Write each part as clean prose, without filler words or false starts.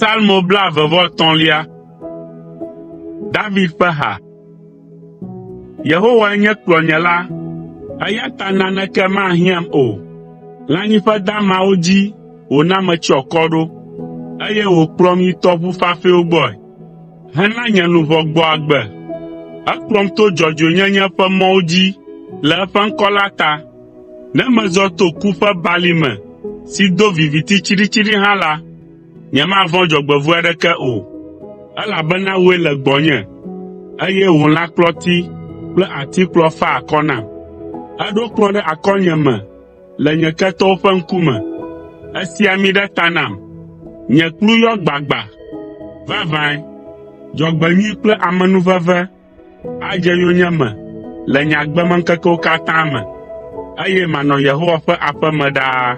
Psalmo blaeve-vɔ-etɔ̃lia. David ƒe ha. Yehowae nye kplɔnyela, eya ta naneke mahiãm o. Lãnyiƒe damawo dzi wòna metsyɔ akɔ ɖo, eye wòkplɔm yi tɔʋu fafɛwo gbɔe, hena nye luʋɔ gbɔ agbe. Ekplɔm to dzɔdzɔenyenye ƒe mɔwo dzi le eƒe ŋkɔ la ta. Ne mezɔ to ku ƒe balime si do viviti tsiɖitsiɖi hã la, nyemavɔ̃ dzɔgbevɔ̃e aɖeke o, elabena wòe le gbɔnye, eye wò lãkplɔti kple atikplɔ faa akɔ nam. Èɖo kplɔ̃ ɖe akɔnyeme le nye ketɔwo ƒe ŋkume. Èsi ami ɖe ta nam, nye kplu yɔ gbagba. Vavãe, dzɔgbenyui kple amenuveve adze yonyeme le nye agbemeŋkekewo katã me, eye manɔ Yehowa ƒe aƒe me ɖaa.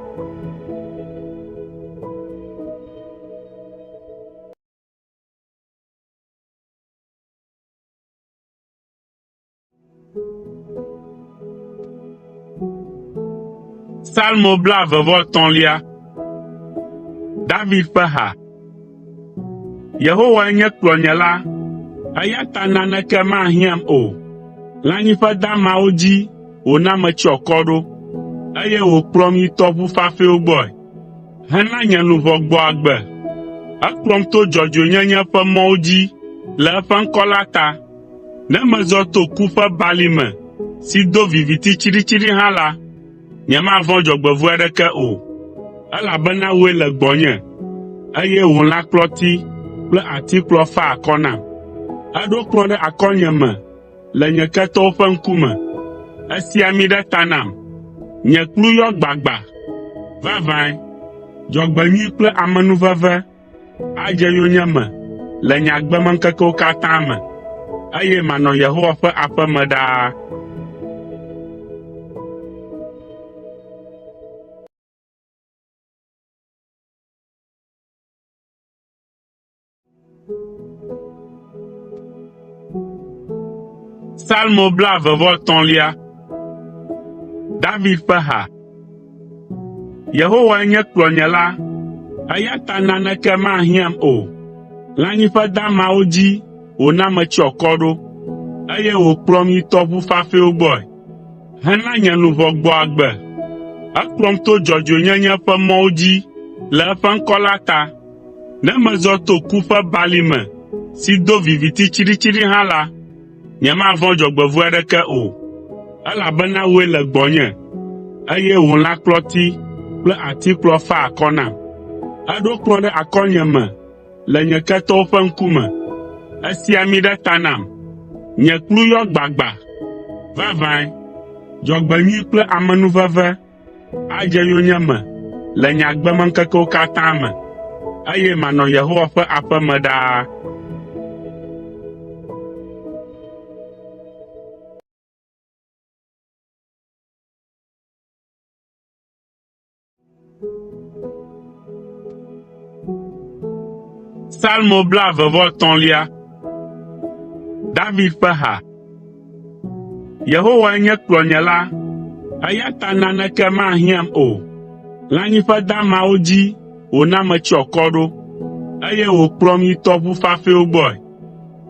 Psalmo blaeve-vɔ-etɔ̃lia. David ƒe ha. Yehowae nye kplɔnyela, eya ta naneke mahiãm o. Lãnyiƒe damawo dzi wòna metsyɔ akɔ ɖo, eye wòkplɔm yi tɔʋu fafɛwo gbɔe, hena nye luʋɔ gbɔ agbe. Ekplɔm to dzɔdzɔenyenye ƒe mɔwo dzi le eƒe ŋkɔ la ta. Ne mezɔ to ku ƒe balime si do viviti tsiɖitsiɖi hã la, nyemavɔ̃ dzɔgbevɔ̃e aɖeke o, elabena wòe le gbɔnye, eye wò lãkplɔti kple atikplɔ faa akɔ nam. Èɖo kplɔ̃ ɖe akɔnyeme le nye ketɔwo ƒe ŋkume. Èsi ami ɖe ta nam, nye kplu yɔ gbagba. Vavãe, dzɔgbenyui kple amenuveve adze yonyeme le nye agbemeŋkekewo katã me, eye manɔ Yehowa ƒe aƒe me ɖaa. Psalmo blaeve-vɔ-etɔ̃lia. David ƒe ha. Yehowae nye kplɔnyela, eya ta naneke mahiãm o. Lãnyiƒe damawo dzi wòna metsyɔ akɔ ɖo, eye wòkplɔm yi tɔʋu fafɛwo gbɔe, hena nye luʋɔ gbɔ agbe. Ekplɔm to dzɔdzɔenyenye ƒe mɔwo dzi le eƒe ŋkɔ la ta. Ne mezɔ to ku ƒe balime si do viviti tsiɖitsiɖi hã la, nyemavɔ̃ dzɔgbevɔ̃e aɖeke o, elabena wòe le gbɔnye, eye wò lãkplɔti kple atikplɔ faa akɔ nam. Èɖo kplɔ̃ ɖe akɔnyeme le nye ketɔwo ƒe ŋkume. Èsi ami ɖe ta nam, nye kplu yɔ gbagba. Vavãe, dzɔgbenyui kple amenuveve adze yonyeme le nye agbemeŋkekewo katã me, eye manɔ Yehowa ƒe aƒe me ɖaa. Psalmo blaeve-vɔ-etɔ̃lia. David ƒe ha. Yehowae nye kplɔnyela, eya ta naneke mahiãm o. Lãnyiƒe damawo dzi wòna metsyɔ akɔ ɖo, eye wòkplɔm yi tɔʋu fafɛwo gbɔe,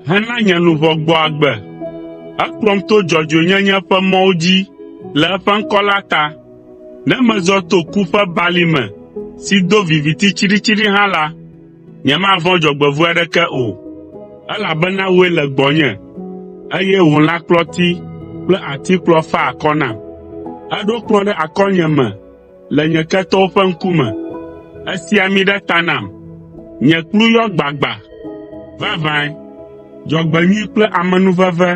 hena nye luʋɔ gbɔ agbe. Ekplɔm to dzɔdzɔenyenye ƒe mɔwo dzi le eƒe ŋkɔ la ta. Ne mezɔ to ku ƒe balime si do viviti tsiɖitsiɖi hã la, nyemavɔ̃ dzɔgbevɔ̃e aɖeke o, elabena wòe le gbɔnye, eye wò lãkplɔti kple atikplɔ faa akɔ nam. Èɖo kplɔ̃ ɖe akɔnyeme le nye ketɔwo ƒe ŋkume. Èsi ami ɖe ta nam, nye kplu yɔ gbagba. Vavãe, dzɔgbenyui kple amenuveve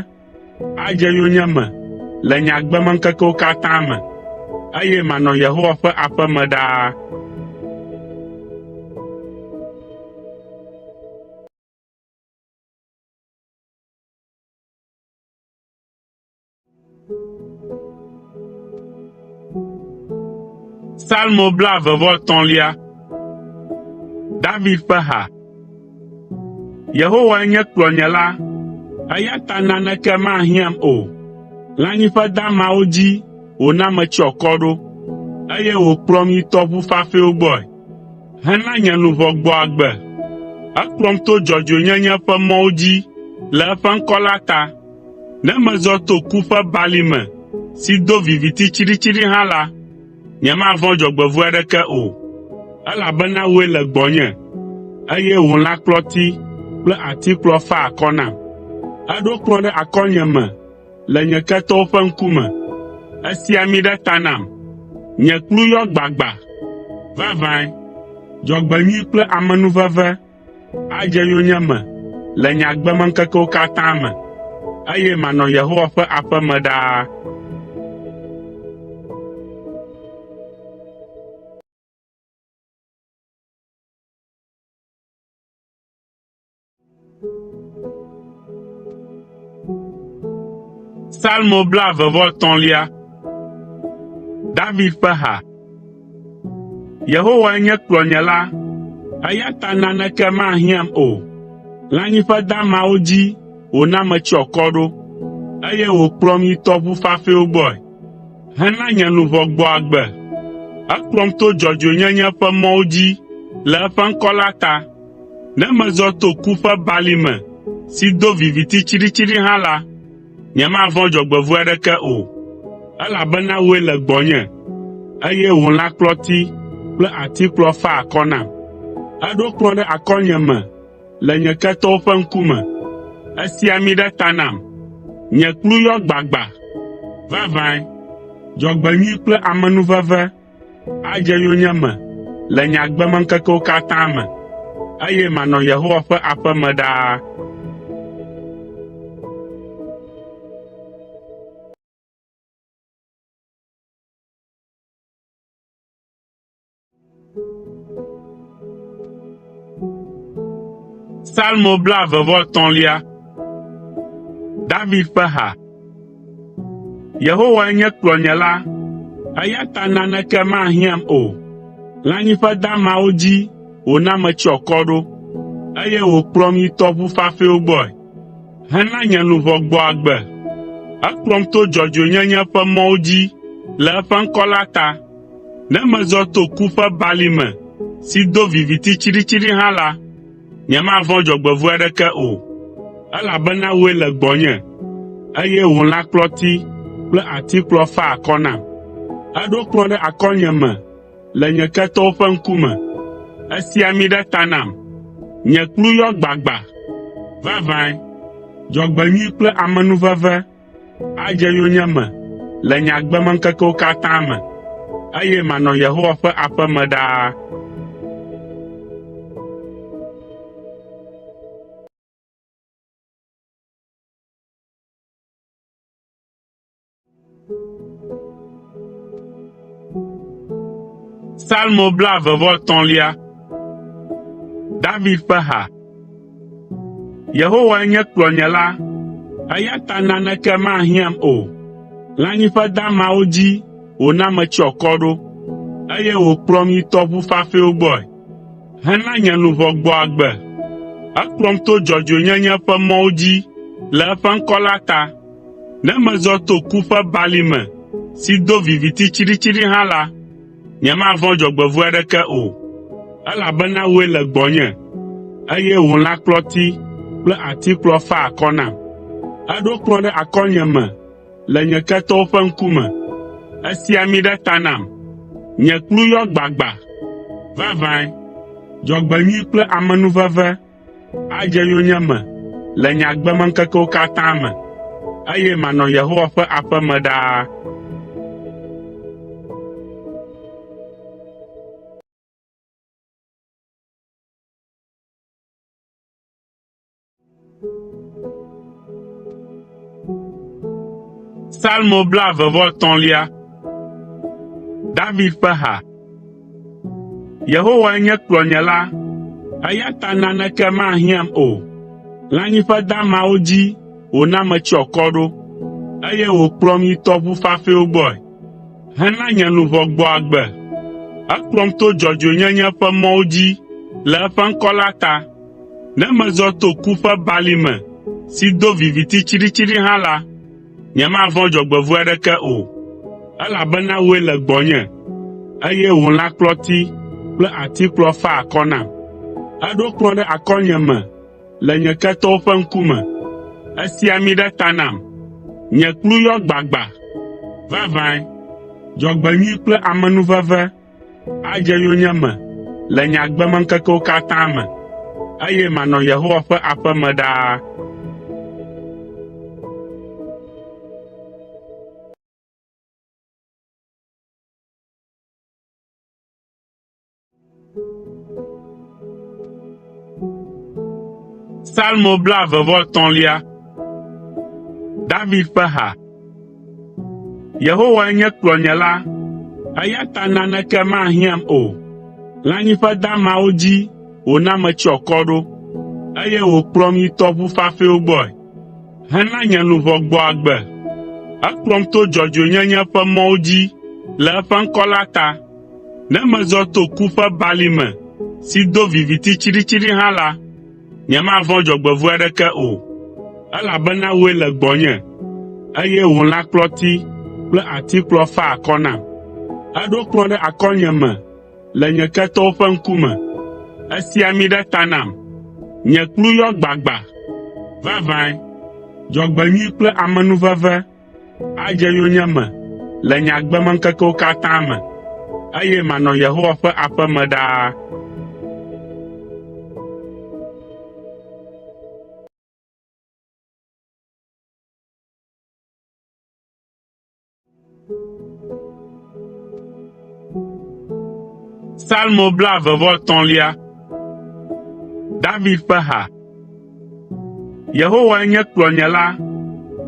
adze yonyeme le nye agbemeŋkekewo katã me, eye manɔ Yehowa ƒe aƒe me ɖaa. Psalmo blaeve-vɔ-etɔ̃lia. David ƒe ha. Yehowae nye kplɔnyela, eya ta naneke mahiãm o. Lãnyiƒe damawo dzi wòna metsyɔ akɔ ɖo, eye wòkplɔm yi tɔʋu fafɛwo gbɔe, hena nye luʋɔ gbɔ agbe. Ekplɔm to dzɔdzɔenyenye ƒe mɔwo dzi le eƒe ŋkɔ la ta. Ne mezɔ to ku ƒe balime si do viviti tsiɖitsiɖi hã la, nyemavɔ̃ dzɔgbevɔ̃e aɖeke o, elabena wòe le gbɔnye, eye wò lãkplɔti kple atikplɔ faa akɔ nam. Èɖo kplɔ̃ ɖe akɔnyeme le nye ketɔwo ƒe ŋkume. Èsi ami ɖe ta nam, nye kplu yɔ gbagba. Vavãe, dzɔgbenyui kple amenuveve adze yonyeme le nye agbemeŋkekewo katã me, eye manɔ Yehowa ƒe aƒe me ɖaa. Salmo blaeve-vɔ-etɔ̃lia. David ƒe ha. Yehowae nye kplɔnyela, eya ta naneke mahiãm o. Lãnyiƒe damawo dzi wòna metsyɔ akɔ ɖo, eye wòkplɔm yi tɔʋu fafɛwo gbɔe, hena nye luʋɔ gbɔ agbe. Ekplɔm to dzɔdzɔenyenye ƒe mɔwo dzi le eƒe ŋkɔ la ta. Ne mezɔ to ku ƒe balime si do viviti tsiɖitsiɖi hã la, nyemavɔ̃ dzɔgbevɔ̃e aɖeke o, elabena wòe le gbɔnye, eye wò lãkplɔti kple atikplɔ fa akɔ nam. Èɖo kplɔ̃ ɖe akɔnyeme le nye ketɔwo ƒe ŋkume. Èsi ami ɖe ta nam, nye kplu yɔ gbagba. Vavãe, dzɔgbenyui kple amenuveve adze yonyeme le nye agbemeŋkekewo katã me, eye manɔ Yehowa ƒe aƒe me ɖaa. Salmo blaeve-vɔ-etɔ̃lia. David ƒe ha. Yehowae nye kplɔnyela, eya ta naneke mahiãm o. Lãnyiƒe damawo dzi wòna metsyɔ akɔ ɖo, eye wòkplɔm yi tɔʋu fafɛwo gbɔe, hena nye luʋɔ gbɔ agbe. Ekplɔm to dzɔdzɔenyenye ƒe mɔwo dzi le eƒe ŋkɔ la ta. Ne mezɔ to ku ƒe balime si do viviti tsiɖitsiɖi hã la, nyemavɔ̃ dzɔgbevɔ̃e aɖeke o, elabena wòe le gbɔnye, eye wò lãkplɔti kple atikplɔ fa akɔ nam. Èɖo kplɔ̃ ɖe akɔnyeme le nye ketɔwo ƒe ŋkume. Èsi ami ɖe ta nam, nye kplu yɔ gbagba. Vavãe, dzɔgbenyui kple amenuveve adze yonyeme le nye agbemeŋkekewo katã me, eye manɔ Yehowa ƒe aƒe me ɖaa. Salmo blaeve-vɔ-etɔ̃lia. David ƒe ha. Yehowae nye kplɔnyela, eya ta naneke mahiãm o. Lãnyiƒe damawo dzi wòna metsyɔ akɔ ɖo, eye wòkplɔm yi tɔʋu fafɛwo gbɔe, hena nye luʋɔ gbɔ agbe. Ekplɔm to dzɔdzɔenyenye ƒe mɔwo dzi le eƒe ŋkɔ la ta. Ne mezɔ to ku ƒe balime si do viviti tsiɖitsiɖi hã la, nyemavɔ̃ dzɔgbevɔ̃e aɖeke o, elabena wòe le gbɔnye, eye wò lãkplɔti kple atikplɔ fa akɔ nam. Èɖo kplɔ̃ ɖe akɔnyeme le nye ketɔwo ƒe ŋkume. Èsi ami ɖe ta nam, nye kplu yɔ gbagba. Vavãe, dzɔgbenyui kple amenuveve adze yonyeme le nye agbemeŋkekewo katã me, eye manɔ Yehowa ƒe aƒe me ɖaa. Salmo blaeve-vɔ-etɔ̃lia. David ƒe ha. Yehowae nye kplɔnyela, eya ta naneke mahiãm o. Lãnyiƒe damawo dzi wòna metsyɔ akɔ ɖo, eye wòkplɔm yi tɔʋu fafɛwo gbɔe, hena nye luʋɔ gbɔ agbe. Ekplɔm to dzɔdzɔenyenye ƒe mɔwo dzi le eƒe ŋkɔ la ta. Ne mezɔ to ku ƒe balime si do viviti tsiɖitsiɖi hã la, nyemavɔ̃ dzɔgbevɔ̃e aɖeke o, elabena wòe le gbɔnye, eye wò lãkplɔti kple atikplɔ fa akɔ nam. Eɖo kplɔ̃ ɖe akɔnyeme le nye ketɔwo ƒe ŋkume. Esi ami ɖe ta nam. Nye kplu yɔ gbagba. Vavãe, dzɔgbenyui kple amenuveve adze yonyeme le nye agbemeŋkekewo katã me, eye manɔ Yehowa ƒe aƒe me ɖaa. Salmo blaeve-vɔ-etɔ̃lia. David ƒe ha. Yehowae nye kplɔnyela, eya ta naneke mahiãm o. Lãnyiƒe damawo dzi wòna metsyɔ akɔ ɖo, eye wòkplɔm yi tɔʋu fafɛwo gbɔe, hena nye luʋɔ gbɔ agbe. Ekplɔm to dzɔdzɔenyenye ƒe mɔwo dzi le eƒe ŋkɔ la ta. Ne mezɔ to ku ƒe balime si do viviti tsiɖitsiɖi hã la, nyemavɔ̃ dzɔgbevɔ̃e aɖeke o, elabena wòe le gbɔnye, eye wò lãkplɔti kple atikplɔ faa akɔ nam. Èɖo kplɔ̃ ɖe akɔnyeme le nye ketɔwo ƒe ŋkume. Èsi ami ɖe ta nam. Nye kplu yɔ gbagba. Vavãe, dzɔgbenyui kple amenuveve adze yonyeme le nye agbemeŋkekewo katã me, eye manɔ Yehowa ƒe aƒe me ɖaa. Salmo blaeve-vɔ-etɔ̃lia. David ƒe ha. Yehowae nye kplɔnyela,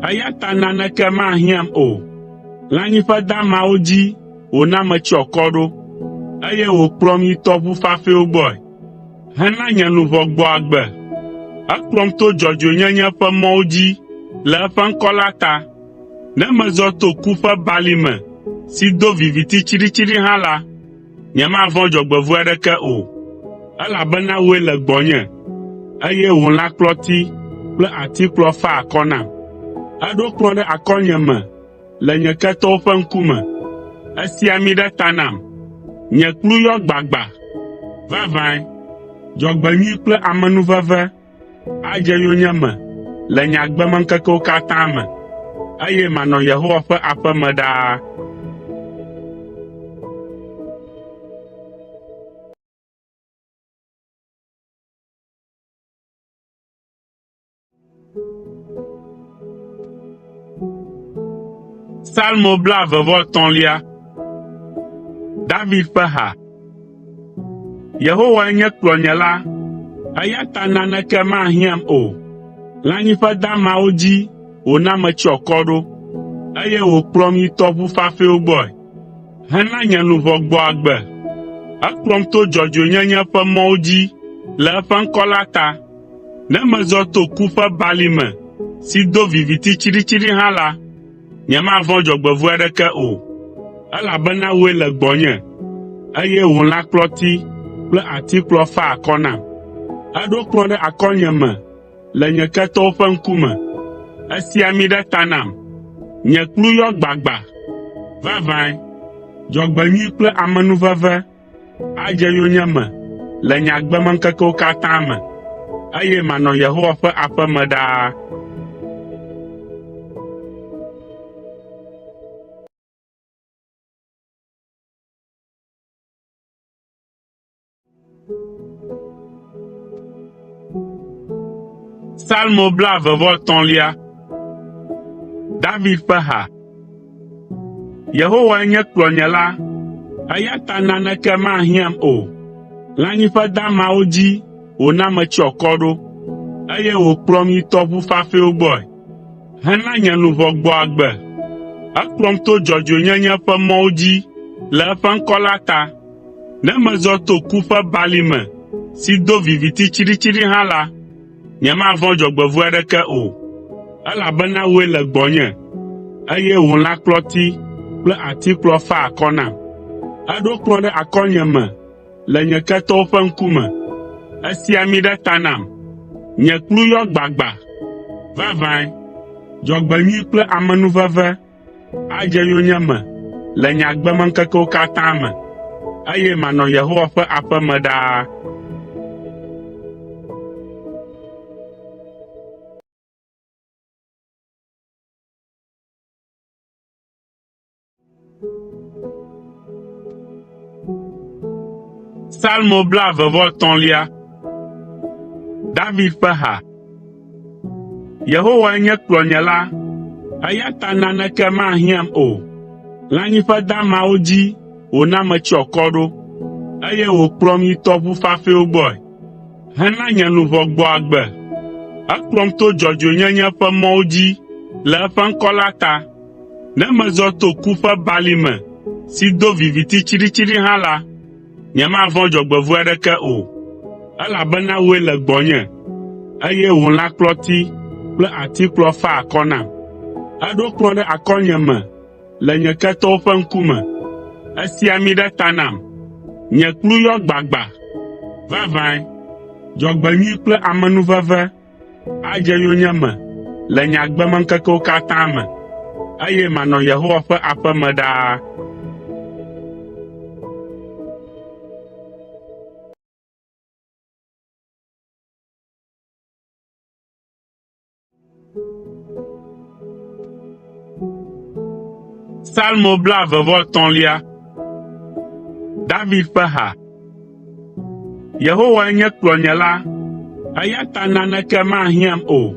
eya ta naneke mahiãm o. Lãnyiƒe damawo dzi wòna metsyɔ akɔ ɖo, eye wòkplɔm yi tɔʋu fafɛwo gbɔe, hena nye luʋɔ gbɔ agbe. Ekplɔm to dzɔdzɔenyenye ƒe mɔwo dzi le eƒe ŋkɔ la ta. Ne mezɔ to ku ƒe balime si do viviti tsiɖitsiɖi hã la, nyemavɔ̃ dzɔgbevɔ̃e aɖeke o, elabena wòe le gbɔnye, eye wò lãkplɔti kple atikplɔ faa akɔ nam. Èɖo kplɔ̃ ɖe akɔnyeme le nye ketɔwo ƒe ŋkume. Èsi ami ɖe ta nam. Nye kplu yɔ gbagba. Vavãe, dzɔgbenyui kple amenuveve adze yonyeme le nye agbemeŋkekewo katã me, eye manɔ Yehowa ƒe aƒe me ɖaa. Salmo blaeve-vɔ-etɔ̃lia. David ƒe ha. Yehowae nye kplɔnyela, eya ta naneke mahiãm o. Lãnyiƒe damawo dzi wòna metsyɔ akɔ ɖo, eye wòkplɔm yi tɔʋu fafɛwo gbɔe, hena nye luʋɔ gbɔ agbe. Ekplɔm to dzɔdzɔenyenye ƒe mɔwo dzi le eƒe ŋkɔ la ta. Ne mezɔ to ku ƒe balime si do viviti tsiɖitsiɖi hã la, nyemavɔ̃ dzɔgbevɔ̃e aɖeke o, elabena wòe le gbɔnye, eye wò lãkplɔti kple atikplɔ faa akɔ nam. Èɖo kplɔ̃ ɖe akɔnyeme le nye ketɔwo ƒe ŋkume. Èsi ami ɖe ta nam. Nye kplu yɔ gbagba. Vavãe, dzɔgbenyui kple amenuveve adze yonyeme le nye agbemeŋkekewo katã me, eye manɔ Yehowa ƒe aƒe me ɖaa. Salmo blaeve-vɔ-etɔ̃lia. David ƒe ha. Yehowae nye kplɔnyela, eya ta naneke mahiãm o. Lãnyiƒe damawo dzi wòna metsyɔ akɔ ɖo, eye wòkplɔm yi tɔʋu fafɛwo gbɔe, hena nye luʋɔ gbɔ agbe. Ekplɔm to dzɔdzɔenyenye ƒe mɔwo dzi le eƒe ŋkɔ la ta. Ne mezɔ to ku ƒe balime si do viviti tsiɖitsiɖi hã la, nyemavɔ̃ dzɔgbevɔ̃e aɖeke o, elabena wòe le gbɔnye, eye wò lãkplɔti kple atikplɔ faa akɔ nam. Èɖo kplɔ̃ ɖe akɔnyeme le nye ketɔwo ƒe ŋkume. Èsi ami ɖe ta nam. Nye kplu yɔ gbagba. Vavãe, dzɔgbenyui kple amenuveve adze yonyeme le nye agbemeŋkekewo katã me, eye manɔ Yehowa ƒe aƒe me ɖaa. Salmo 33. David ƒe ha. Yehowae nye kplɔnyela, eya ta naneke mahiãm o. Lãnyiƒe damawo dzi wòna metsyɔ akɔ ɖo, eye wòkplɔm yi tɔʋu fafɛwo gbɔe, hena nye luʋɔ gbɔ agbe. Ekplɔm to dzɔdzɔenyenye ƒe mɔwo dzi le eƒe ŋkɔ la ta. Ne mezɔ to ku ƒe balime si do viviti tsiɖitsiɖi hã la, nyemavɔ̃ dzɔgbevɔ̃e aɖeke o, elabena wòe le gbɔnye, eye wò lãkplɔti kple atikplɔ faa akɔ nam. Èɖo kplɔ̃ ɖe akɔnyeme le nye ketɔwo ƒe ŋkume. Èsi ami ɖe ta nam, nye kplu yɔ gbagba. Vavãe, dzɔgbenyui kple amenuveve adze yonyeme le nye agbemeŋkekewo katã me, eye manɔ Yehowa ƒe aƒe me ɖaa. Salmo 33. David ƒe ha. Yehowae nye kplɔnyela, eya ta naneke mahiãm o.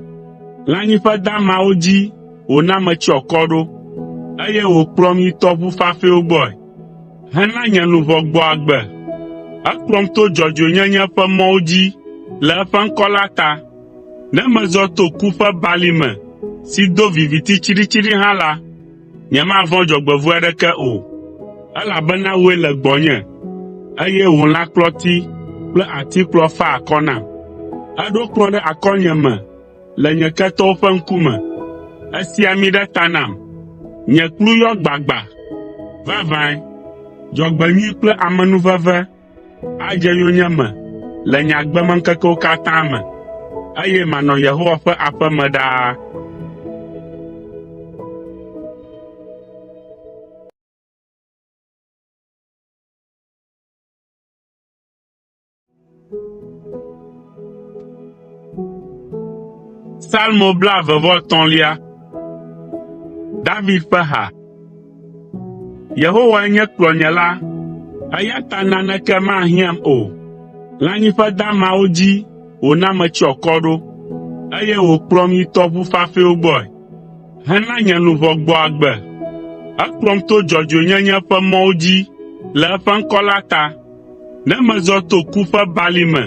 Lãnyiƒe damawo dzi wòna metsyɔ akɔ ɖo, eye wòkplɔm yi tɔʋu fafɛwo gbɔe, hena nye luʋɔ gbɔ agbe. Ekplɔm to dzɔdzɔenyenye ƒe mɔwo dzi le eƒe ŋkɔ la ta. Ne mezɔ to ku ƒe balime si do viviti tsiɖitsiɖi hã la, nyemavɔ̃ dzɔgbevɔ̃e aɖeke o, elabena wòe le gbɔnye, eye wò lãkplɔti kple atikplɔ faa akɔ nam. Èɖo kplɔ̃ ɖe akɔnyeme le nye ketɔwo ƒe ŋkume. Èsi ami ɖe ta nam, nye kplu yɔ gbagba. Vavãe, dzɔgbenyui kple amenuveve adze yonyeme le nye agbemeŋkekewo katã me, eye manɔ Yehowa ƒe aƒe me ɖaa. Salmo 33. David ƒe ha. Yehowae nye kplɔnyela, eya ta naneke mahiãm o. Lãnyiƒe damawo dzi wòna metsyɔ akɔ ɖo, eye wòkplɔm yi tɔʋu fafɛwo gbɔe, hena nye luʋɔ gbɔ agbe. Ekplɔm to dzɔdzɔenyenye ƒe mɔwo dzi le eƒe ŋkɔ la ta. Ne mezɔ to ku ƒe balime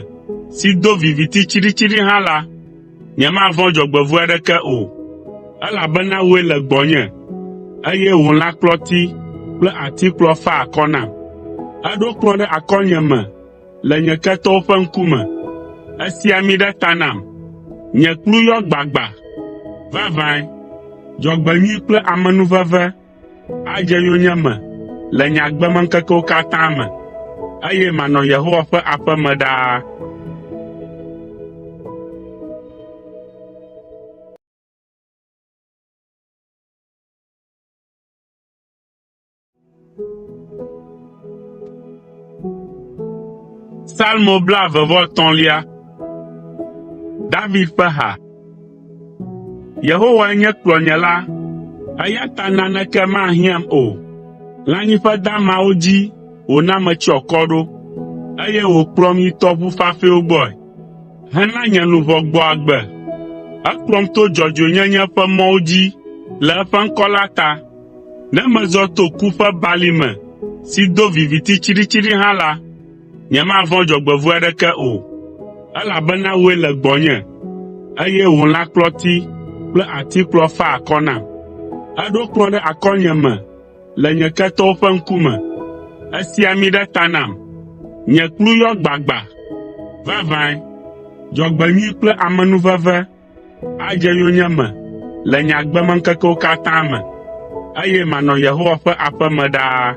si do viviti tsiɖitsiɖi hã la, nyemavɔ̃ dzɔgbevɔ̃e aɖeke o, elabena wòe le gbɔnye, eye wò lãkplɔti kple atikplɔ faa akɔ nam. Èɖo kplɔ̃ ɖe akɔnyeme le nye ketɔwo ƒe ŋkume. Èsi ami ɖe ta nam, nye kplu yɔ gbagba. Vavãe, dzɔgbenyui kple amenuveve adze yonyeme le nye agbemeŋkekewo katã me, eye manɔ Yehowa ƒe aƒe me ɖaa. Salmo 33. David ƒe ha. Yehowae nye kplɔnyela, eya ta naneke mahiãm o. Lãnyiƒe damawo dzi wòna metsyɔ akɔ ɖo, eye wòkplɔm yi tɔʋu fafɛwo gbɔe, hena nye luʋɔ gbɔ agbe. Ekplɔm to dzɔdzɔenyenye ƒe mɔwo dzi le eƒe ŋkɔ la ta. Ne mezɔ to ku ƒe balime si do viviti tsiɖitsiɖi hã la, nyemavɔ̃ dzɔgbevɔ̃e aɖeke o, elabena wòe le gbɔnye, eye wò lãkplɔti kple atikplɔ faa akɔ nam. Èɖo kplɔ̃ ɖe akɔnyeme le nye ketɔwo ƒe ŋkume. Èsi ami ɖe ta nam, nye kplu yɔ gbagba. Vavãe, dzɔgbenyui kple amenuveve adze yonyeme le nye agbemeŋkekewo katã me, eye manɔ Yehowa ƒe aƒe me ɖaa.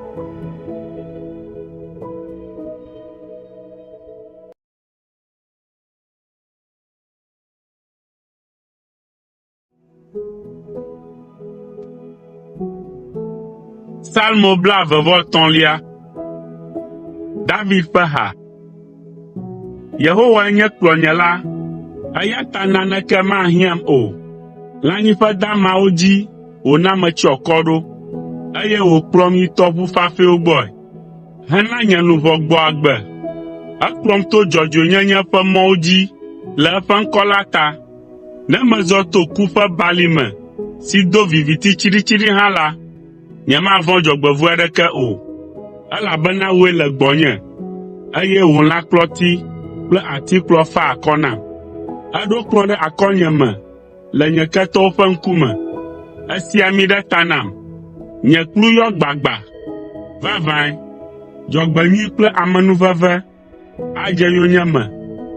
Salmo 33. David ƒe ha. Yehowae nye kplɔnyela, eya ta naneke mahiãm o. Lãnyiƒe damawo dzi wòna metsyɔ akɔ ɖo, eye wòkplɔm yi tɔʋu fafɛwo gbɔe, hena nye luʋɔ gbɔ agbe. Ekplɔm to dzɔdzɔenyenye ƒe mɔwo dzi le eƒe ŋkɔ la ta. Ne mezɔ to ku ƒe balime si do viviti tsiɖitsiɖi hã la, nyemavɔ̃ dzɔgbevɔ̃e aɖeke o, elabena wòe le gbɔnye, eye wò lãkplɔti kple atikplɔ fa akɔ nam. Èɖo kplɔ̃ ɖe akɔnyeme le nye ketɔwo ƒe ŋkume. Èsi ami ɖe ta nam. Nye kplu yɔ gbagba. Vavãe, dzɔgbenyui kple amenuveve adze yonyeme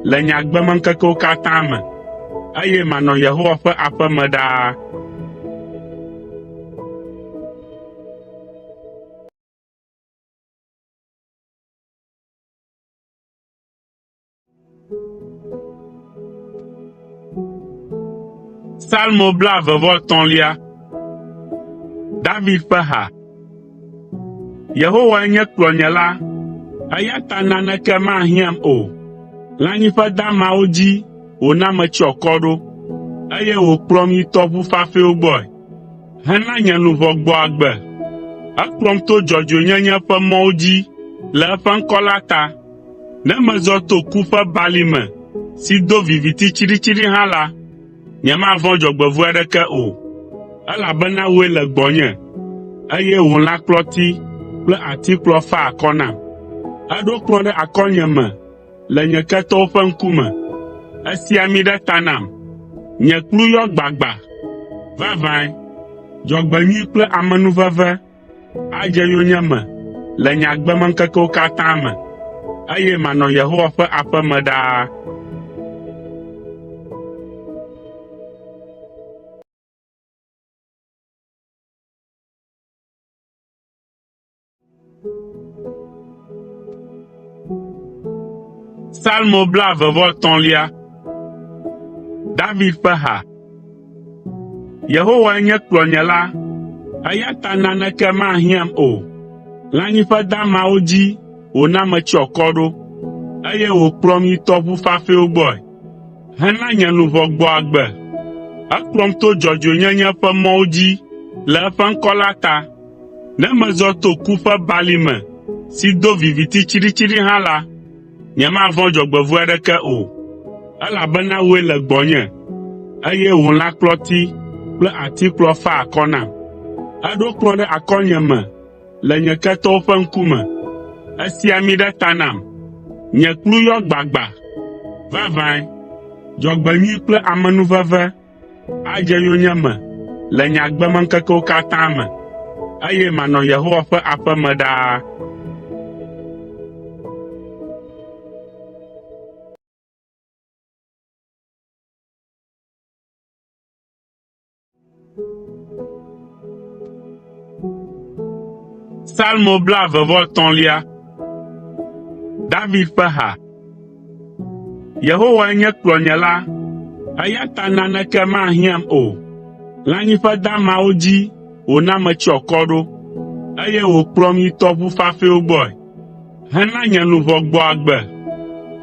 le nye agbemeŋkekewo katã me, eye manɔ Yehowa ƒe aƒe me ɖaa. Salmo blaeve-vɔ-etɔ̃lia. David ƒe ha. Yehowae nye kplɔnyela, eya ta naneke mahiãm o. Lãnyiƒe damawo dzi wòna metsyɔ akɔ ɖo, eye wòkplɔm yi tɔʋu fafɛwo gbɔe, hena nye luʋɔ gbɔ agbe. Ekplɔm to dzɔdzɔenyenye ƒe mɔwo dzi le eƒe ŋkɔ la ta. Ne mezɔ to ku ƒe balime si do viviti tsiɖitsiɖi hã la, nyemavɔ̃ dzɔgbevɔ̃e aɖeke o, elabena wòe le gbɔnye, eye wò lãkplɔti kple atikplɔ fa akɔ nam. Èɖo kplɔ̃ ɖe akɔnyeme le nye ketɔwo ƒe ŋkume. Èsi ami ɖe ta nam. Nye kplu yɔ gbagba. Vavãe, dzɔgbenyui kple amenuveve adze yonyeme le nye agbemeŋkekewo katã me, eye manɔ Yehowa ƒe aƒe me ɖaa. Salmo blaeve-vɔ-etɔ̃lia. David ƒe ha. Yehowae nye kplɔnyela, eya ta naneke mahiãm o. Lãnyiƒe damawo dzi wòna metsyɔ akɔ ɖo, eye wòkplɔm yi tɔʋu fafɛwo gbɔe, hena nye luʋɔ gbɔ agbe. Ekplɔm to dzɔdzɔenyenye ƒe mɔwo dzi le eƒe ŋkɔ la ta. Ne mezɔ to ku ƒe balime si do viviti tsiɖitsiɖi hã la, nyemavɔ̃ dzɔgbevɔ̃e aɖeke o, elabena wòe le gbɔnye, eye wò lãkplɔti kple atikplɔ fa akɔ nam. Èɖo kplɔ̃ ɖe akɔnyeme le nye ketɔwo ƒe ŋkume. Èsi ami ɖe ta nam. Nye kplu yɔ gbagba. Vavãe, dzɔgbenyui kple amenuveve adze yonyeme le nye agbemeŋkekewo katã me, eye manɔ Yehowa ƒe aƒe me ɖaa. Salmo blaeve-vɔ-etɔ̃lia. David ƒe ha. Yehowae nye kplɔnyela, eya ta naneke mahiãm o. Lãnyiƒe damawo dzi wòna metsyɔ akɔ ɖo, eye wòkplɔm yi tɔʋu fafɛwo gbɔe, hena nye luʋɔ gbɔ agbe.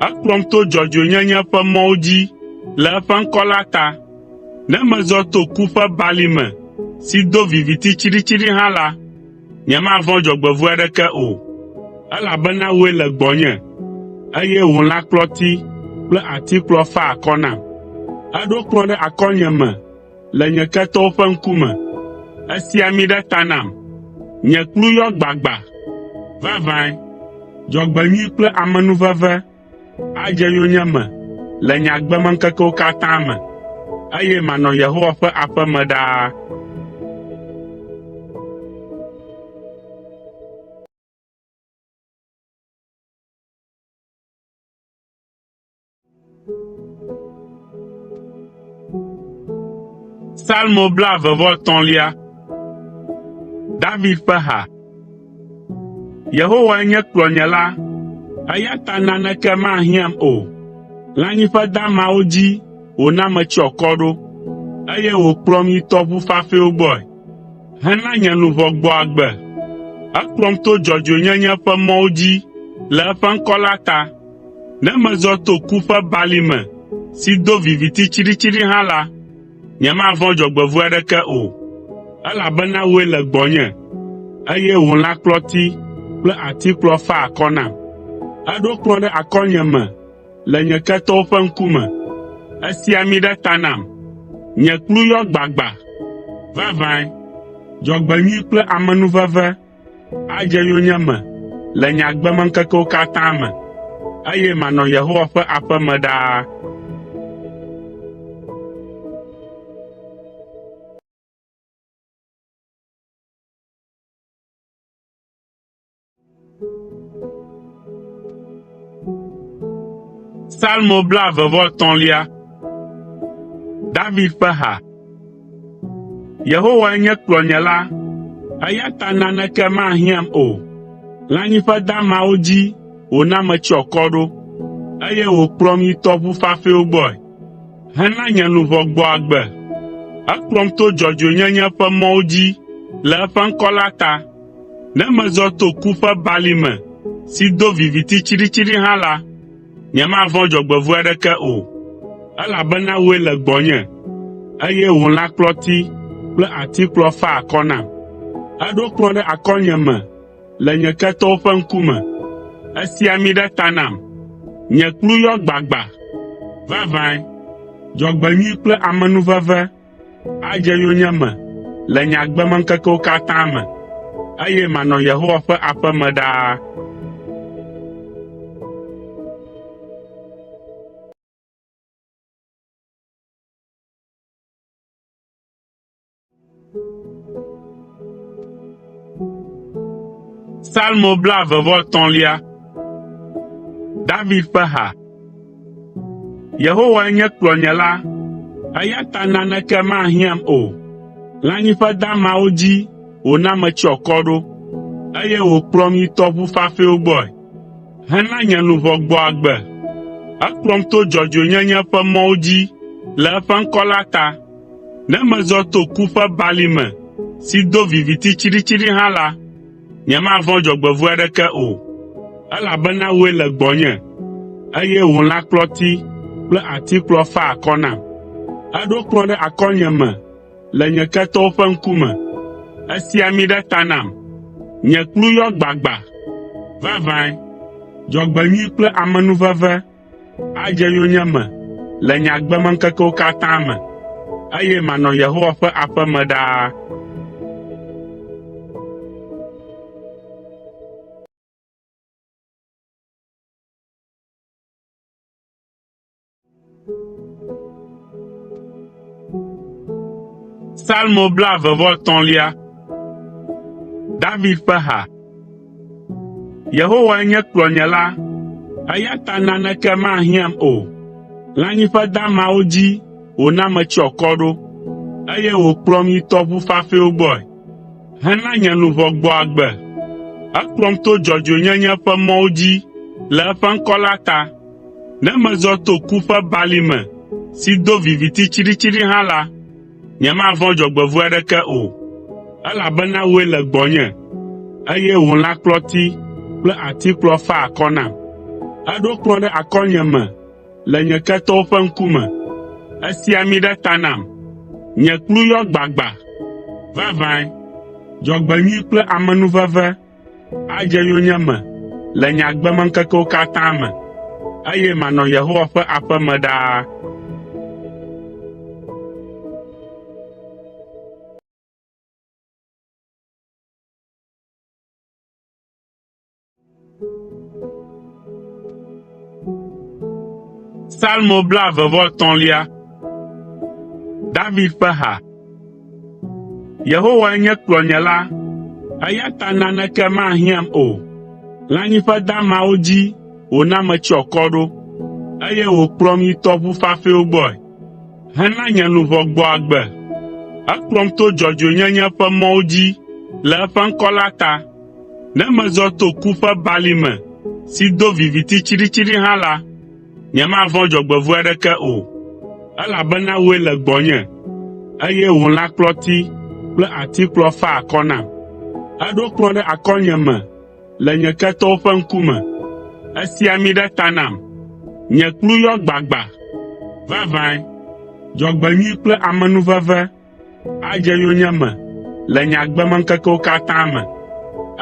Ekplɔm to dzɔdzɔenyenye ƒe mɔwo dzi le eƒe ŋkɔ la ta. Ne mezɔ to ku ƒe balime si do viviti tsiɖitsiɖi hã la, nyemavɔ̃ dzɔgbevɔ̃e aɖeke o, elabena wòe le gbɔnye, eye wò lãkplɔti kple atikplɔ fa akɔ nam. Èɖo kplɔ̃ ɖe akɔnyeme le nye ketɔwo ƒe ŋkume. Èsi ami ɖe ta nam. Nye kplu yɔ gbagba. Vavãe, dzɔgbenyui kple amenuveve adze yonyeme le nye agbemeŋkekewo katã me, eye manɔ Yehowa ƒe aƒe me ɖaa. Salmo blaeve-vɔ-etɔ̃lia. David ƒe ha. Yehowae nye kplɔnyela, eya ta naneke mahiãm o. Lãnyiƒe damawo dzi wòna metsyɔ akɔ ɖo, eye wòkplɔm yi tɔʋu fafɛwo gbɔe, hena nye luʋɔ gbɔ agbe. Ekplɔm to dzɔdzɔenyenye ƒe mɔwo dzi le eƒe ŋkɔ la ta. Ne mezɔ to ku ƒe balime si do viviti tsiɖitsiɖi hã la, nyemavɔ̃ dzɔgbevɔ̃e aɖeke o, elabena wòe le gbɔnye, eye wò lãkplɔti kple atikplɔ fa akɔ nam. Eɖo kplɔ̃ ɖe akɔnyeme le nye ketɔwo ƒe ŋkume. Esi ami ɖe ta nam. Nye kplu yɔ gbagba. Vavãe, dzɔgbenyui kple amenuveve adze yonyeme le nye agbemeŋkekewo katã me, eye manɔ Yehowa ƒe aƒe me ɖaa. Salmo 33. David ƒe ha. Yehowae nye kplɔnyela, eya ta naneke mahiãm o. Lãnyiƒe damawo dzi wòna metsyɔ akɔ ɖo, eye wòkplɔm yi tɔʋu fafɛwo gbɔe, hena nye luʋɔ gbɔ agbe. Ekplɔm to dzɔdzɔenyenye ƒe mɔwo dzi le eƒe ŋkɔ la ta. Ne mezɔ to ku ƒe balime si do viviti tsiɖitsiɖi hã la, nyemavɔ̃ dzɔgbevɔ̃e aɖeke o, elabena wòe le gbɔnye, eye wò lãkplɔti kple atikplɔ faa akɔ nam. Èɖo kplɔ̃ ɖe akɔnyeme le nye ketɔwo ƒe ŋkume. Èsi ami ɖe ta nam. Nye kplu yɔ gbagba. Vavãe, dzɔgbenyui kple amenuveve adze yonyeme le nye agbemeŋkekewo katã me, eye manɔ Yehowa ƒe aƒe me ɖaa. Salmo 33. David ƒe ha. Yehowae nye kplɔnyela, eya ta naneke mahiãm o. Lãnyiƒe damawo dzi wòna metsyɔ akɔ ɖo, eye wòkplɔm yi tɔʋu fafɛwo gbɔe, hena nye luʋɔ gbɔ agbe. Ekplɔm to dzɔdzɔenyenye ƒe mɔwo dzi le eƒe ŋkɔ la ta. Ne mezɔ to ku ƒe balime si do viviti tsiɖitsiɖi hã la, nyemavɔ̃ dzɔgbevɔ̃e aɖeke o, elabena wòe le gbɔnye, eye wò lãkplɔti kple atikplɔ faa akɔ nam. Èɖo kplɔ̃ ɖe akɔnyeme le nye ketɔwo ƒe ŋkume. Èsi ami ɖe ta nam. Nye kplu yɔ gbagba. Vavãe, dzɔgbenyui kple amenuveve adze yonyeme le nye agbemeŋkekewo katã me, eye manɔ Yehowa ƒe aƒe me ɖaa. Salmo 33. David ƒe ha. Yehowae nye kplɔnyela, eya ta naneke mahiãm o. Lãnyiƒe damawo dzi wòna metsyɔ akɔ ɖo, eye wòkplɔm yi tɔʋu fafɛwo gbɔe, hena nye luʋɔ gbɔ agbe. Ekplɔm to dzɔdzɔenyenye ƒe mɔwo dzi le eƒe ŋkɔ la ta. Ne mezɔ to ku ƒe balime si do viviti tsiɖitsiɖi hã la, nyemavɔ̃ dzɔgbevɔ̃e aɖeke o, elabena wòe le gbɔnye, eye wò lãkplɔti kple atikplɔ faa akɔ nam. Èɖo kplɔ̃ ɖe akɔnyeme le nye ketɔwo ƒe ŋkume. Èsi ami ɖe ta nam. Nye kplu yɔ gbagba. Vavãe, dzɔgbenyui kple amenuveve adze yonyeme le nye agbemeŋkekewo katã me, eye manɔ Yehowa ƒe aƒe me ɖaa. Salmo 33. David ƒe ha. Yehowae nye kplɔnyela, eya ta naneke mahiãm o. Lãnyiƒe damawo dzi wòna metsyɔ akɔ ɖo, eye wòkplɔm yi tɔʋu fafɛwo gbɔe, hena nye luʋɔ gbɔ agbe. Ekplɔm to dzɔdzɔenyenye ƒe mɔwo dzi le eƒe ŋkɔ la ta. Ne mezɔ to ku ƒe balime si do viviti tsiɖitsiɖi hã la, nyemavɔ̃ dzɔgbevɔ̃e aɖeke o, elabena wòe le gbɔnye, eye wò lãkplɔti kple atikplɔ faa akɔ nam. Èɖo kplɔ̃ ɖe akɔnyeme le nye ketɔwo ƒe ŋkume. Èsi ami ɖe ta nam. Nye kplu yɔ gbagba. Vavãe, dzɔgbenyui kple amenuveve adze yonyeme le nye agbemeŋkekewo katã me,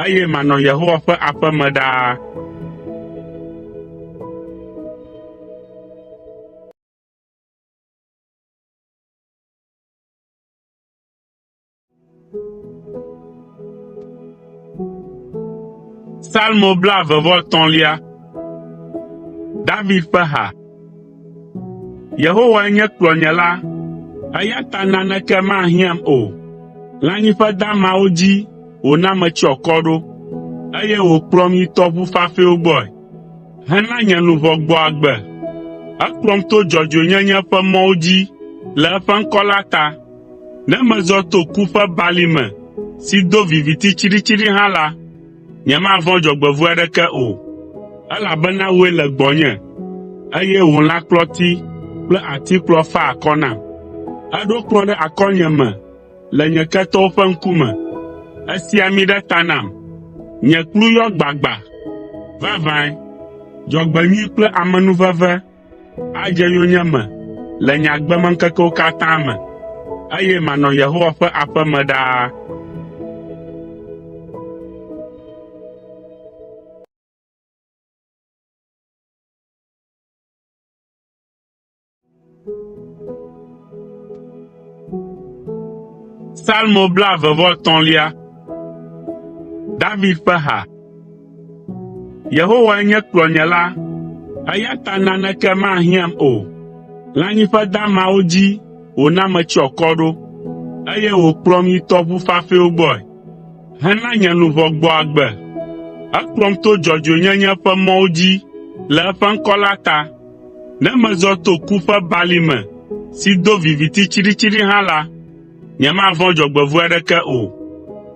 eye manɔ Yehowa ƒe aƒe me ɖaa. Salmo blaeve-vɔ-etɔ̃lia. David ƒe ha. Yehowae nye kplɔnyela, eya ta naneke mahiãm o. Lãnyiƒe damawo dzi wòna metsyɔ akɔ ɖo, eye wòkplɔm yi tɔʋu fafɛwo gbɔe, hena nye luʋɔ gbɔ agbe. Ekplɔm to dzɔdzɔenyenye ƒe mɔwo dzi le eƒe ŋkɔ la ta. Ne mezɔ to ku ƒe balime si do viviti tsiɖitsiɖi hã la, nyemavɔ̃ dzɔgbevɔ̃e aɖeke o, elabena wòe le gbɔnye, eye wò lãkplɔti kple atikplɔ fa akɔ nam. Èɖo kplɔ̃ ɖe akɔnyeme le nye ketɔwo ƒe ŋkume. Èsi ami ɖe ta nam, nye kplu yɔ gbagba. Vavãe, dzɔgbenyui kple amenuveve adze yonyeme le nye agbemeŋkekewo katã me, eye manɔ Yehowa ƒe aƒe me ɖaa. Salmo blaeve-vɔ-etɔ̃lia. David ƒe ha. Yehowae nye kplɔnyela, eya ta naneke mahiãm o. Lãnyiƒe damawo dzi wòna metsyɔ akɔ ɖo, eye wòkplɔm yi tɔʋu fafɛwo gbɔe, hena nye luʋɔ gbɔ agbe. Ekplɔm to dzɔdzɔenyenye ƒe mɔwo dzi le eƒe ŋkɔ la ta. Ne mezɔ to ku ƒe balime si do viviti tsiɖitsiɖi hã la, nyemavɔ̃ dzɔgbevɔ̃e aɖeke o,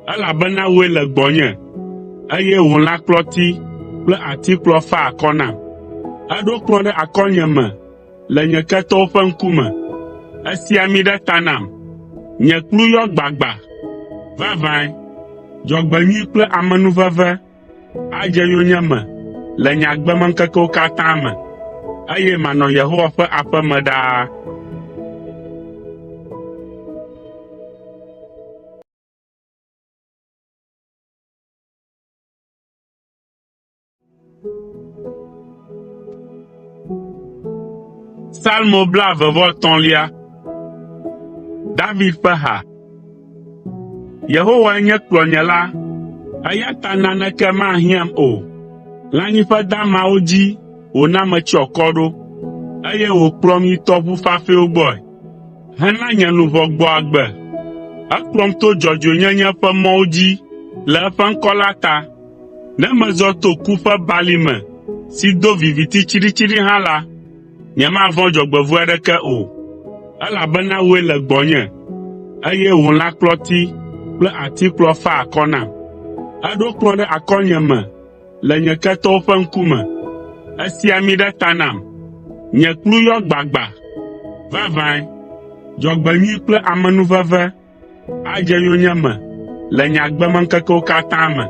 elabena wòe le gbɔnye, eye wò lãkplɔti kple atikplɔ fa akɔ nam. Èɖo kplɔ̃ ɖe akɔnyeme le nye ketɔwo ƒe ŋkume. Èsi ami ɖe ta nam, nye kplu yɔ gbagba. Vavãe, dzɔgbenyui kple amenuveve adze yonyeme le nye agbemeŋkekewo katã me, eye manɔ Yehowa ƒe aƒe me ɖaa. Salmo blaeve-vɔ-etɔ̃lia. David ƒe ha. Yehowae nye kplɔnyela, eya ta naneke mahiãm o. Lãnyiƒe damawo dzi wòna metsyɔ akɔ ɖo, eye wòkplɔm yi tɔʋu fafɛwo gbɔe, hena nye luʋɔ gbɔ agbe. Ekplɔm to dzɔdzɔenyenye ƒe mɔwo dzi le eƒe ŋkɔ la ta. Ne mezɔ to ku ƒe balime si do viviti tsiɖitsiɖi hã la, nyemavɔ̃ dzɔgbevɔ̃e aɖeke o, elabena wòe le gbɔnye, eye wò lãkplɔti kple atikplɔ fa akɔ nam. Èɖo kplɔ̃ ɖe akɔnyeme le nye ketɔwo ƒe ŋkume. Èsi ami ɖe ta nam, nye kplu yɔ gbagba. Vavãe, dzɔgbenyui kple amenuveve adze yonyeme le nye agbemeŋkekewo katã me,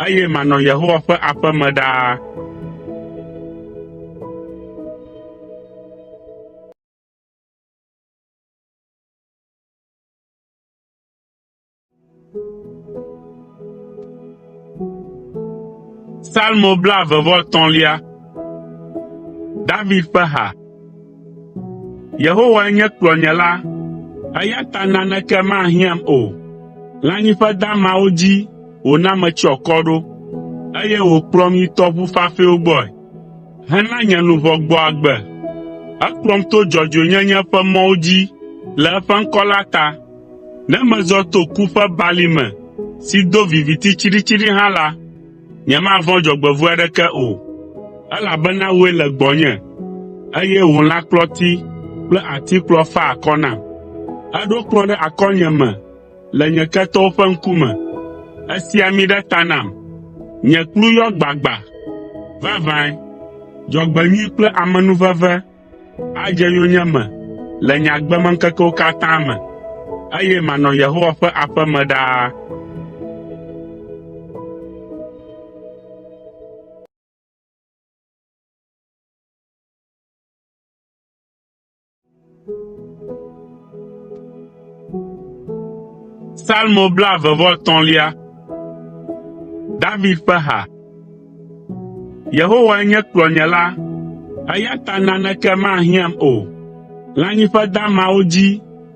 eye manɔ Yehowa ƒe aƒe me ɖaa. Salmo blaeve-vɔ-etɔ̃lia. David ƒe ha. Yehowae nye kplɔnyela, eya ta naneke mahiãm o. Lãnyiƒe damawo dzi wòna metsyɔ akɔ ɖo, eye wòkplɔm yi tɔʋu fafɛwo gbɔe, hena nye luʋɔ gbɔ agbe. Ekplɔm to dzɔdzɔenyenye ƒe mɔwo dzi le eƒe ŋkɔ la ta. Ne mezɔ to ku ƒe balime si do viviti tsiɖitsiɖi hã la, nyemavɔ̃ dzɔgbevɔ̃e aɖeke o, elabena wòe le gbɔnye, eye wò lãkplɔti kple atikplɔ fa akɔ nam. Èɖo kplɔ̃ ɖe akɔnyeme le nye ketɔwo ƒe ŋkume. Èsi ami ɖe ta nam, nye kplu yɔ gbagba. Vavãe, dzɔgbenyui kple amenuveve adze yonyeme le nye agbemeŋkekewo katã me, eye manɔ Yehowa ƒe aƒe me ɖaa. Salmo blaeve-vɔ-etɔ̃lia. David ƒe ha. Yehowae nye kplɔnyela, eya ta naneke mahiãm o. Lãnyiƒe damawo dzi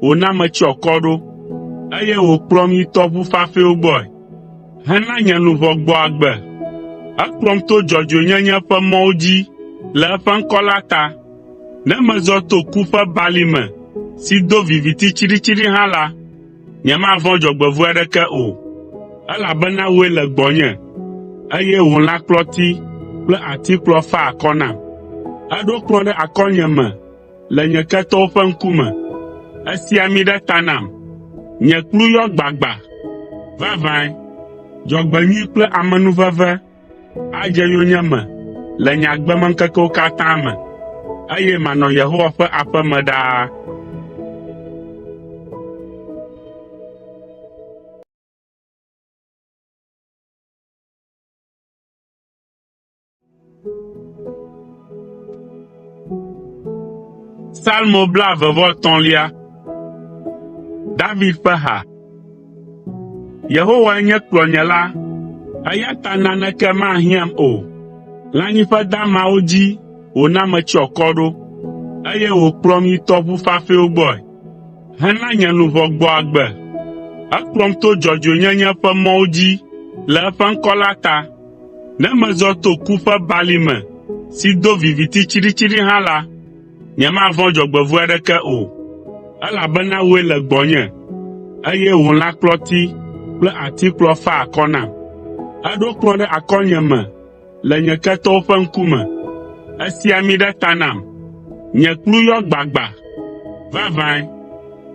wòna metsyɔ akɔ ɖo, eye wòkplɔm yi tɔʋu fafɛwo gbɔe, hena nye luʋɔ gbɔ agbe. Ekplɔm to dzɔdzɔenyenye ƒe mɔwo dzi le eƒe ŋkɔ la ta. Ne mezɔ to ku ƒe balime si do viviti tsiɖitsiɖi hã la, nyemavɔ̃ dzɔgbevɔ̃e aɖeke o, elabena wòe le gbɔnye, eye wò lãkplɔti kple atikplɔ faa akɔ nam. Èɖo kplɔ̃ ɖe akɔnyeme le nye ketɔwo ƒe ŋkume. Èsi ami ɖe ta nam, nye kplu yɔ gbagba. Vavãe, dzɔgbenyui kple amenuveve adze yonyeme le nye agbemeŋkekewo katã me, eye manɔ Yehowa ƒe aƒe me ɖaa. Salmo 33. David ƒe ha. Yehowae nye kplɔnyela, eya ta naneke mahiãm o. Lãnyiƒe damawo dzi wòna metsyɔ akɔ ɖo, eye wòkplɔm yi tɔʋu fafɛwo gbɔe, hena nye luʋɔ gbɔ agbe. Ekplɔm to dzɔdzɔenyenye ƒe mɔwo dzi le eƒe ŋkɔ la ta. Ne mezɔ to ku ƒe balime si do viviti tsiɖitsiɖi hã la, nyemavɔ̃ dzɔgbevɔ̃e aɖeke o, elabena wòe le gbɔnye, eye wò lãkplɔti kple atikplɔ faa akɔ nam. Èɖo kplɔ̃ ɖe akɔnyeme le nye ketɔwo ƒe ŋkume. Èsi ami ɖe ta nam, nye kplu yɔ gbagba. Vavãe,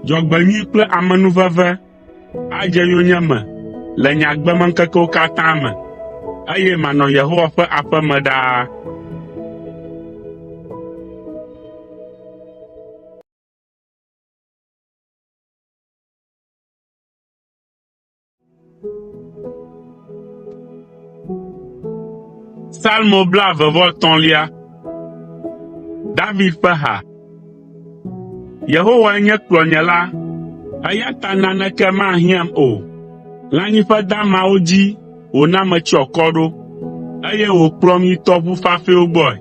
dzɔgbenyui kple amenuveve adze yonyeme le nye agbemeŋkekewo katã me, eye manɔ Yehowa ƒe aƒe me ɖaa. Salmo 33. David ƒe ha. Yehowae nye kplɔnyela, eya ta naneke mahiãm o. Lãnyiƒe damawo dzi wòna metsyɔ akɔ ɖo, eye wòkplɔm yi tɔʋu fafɛwo gbɔe,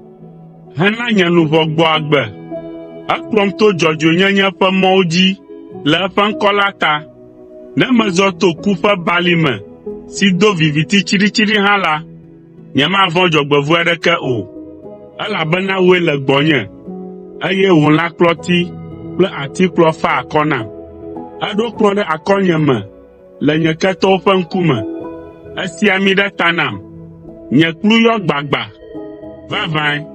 hena nye luʋɔ gbɔ agbe. Ekplɔm to dzɔdzɔenyenye ƒe mɔwo dzi le eƒe ŋkɔ la ta. Ne mezɔ to ku ƒe balime si do viviti tsiɖitsiɖi hã la, nyemavɔ̃ dzɔgbevɔ̃e aɖeke o, elabena wòe le gbɔnye, eye wò lãkplɔti kple atikplɔ faa akɔ nam. Èɖo kplɔ̃ ɖe akɔnyeme le nye ketɔwo ƒe ŋkume. Èsi ami ɖe ta nam, nye kplu yɔ gbagba. Vavãe,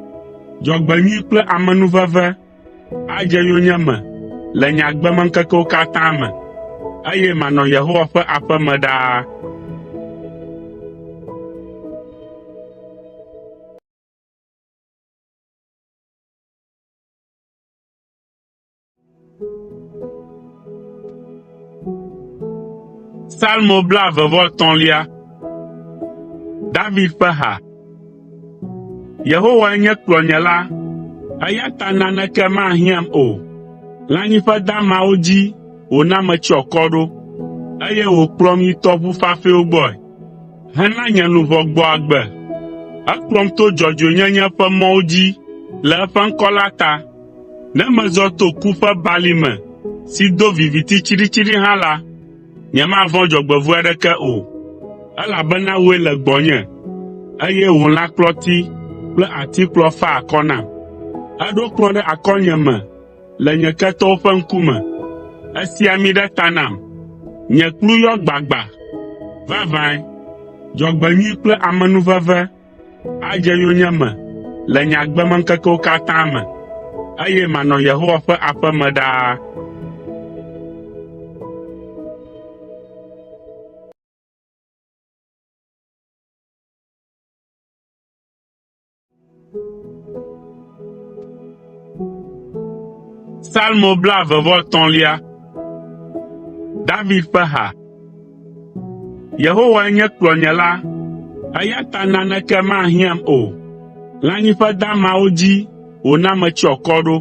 dzɔgbenyui kple amenuveve adze yonyeme le nye agbemeŋkekewo katã me, eye manɔ Yehowa ƒe aƒe me ɖaa. Salmo 33. David ƒe ha. Yehowae nye kplɔnyela, eya ta naneke mahiãm o. Lãnyiƒe damawo dzi wòna metsyɔ akɔ ɖo, eye wòkplɔm yi tɔʋu fafɛwo gbɔe, hena nye luʋɔ gbɔ agbe. Ekplɔm to dzɔdzɔenyenye ƒe mɔwo dzi le eƒe ŋkɔ la ta. Ne mezɔ to ku ƒe balime si do viviti tsiɖitsiɖi hã la, nyemavɔ̃ dzɔgbevɔ̃e aɖeke o, elabena wòe le gbɔnye, eye wò lãkplɔti kple atikplɔ faa akɔ nam. Èɖo kplɔ̃ ɖe akɔnyeme le nye ketɔwo ƒe ŋkume. Èsi ami ɖe ta nam, nye kplu yɔ gbagba. Vavãe, dzɔgbenyui kple amenuveve adze yonyeme le nye agbemeŋkekewo katã me, eye manɔ Yehowa ƒe aƒe me ɖaa. Salmo 33. David ƒe ha. Yehowae nye kplɔnyela, eya ta naneke mahiãm o. Lãnyiƒe damawo dzi wòna metsyɔ akɔ ɖo,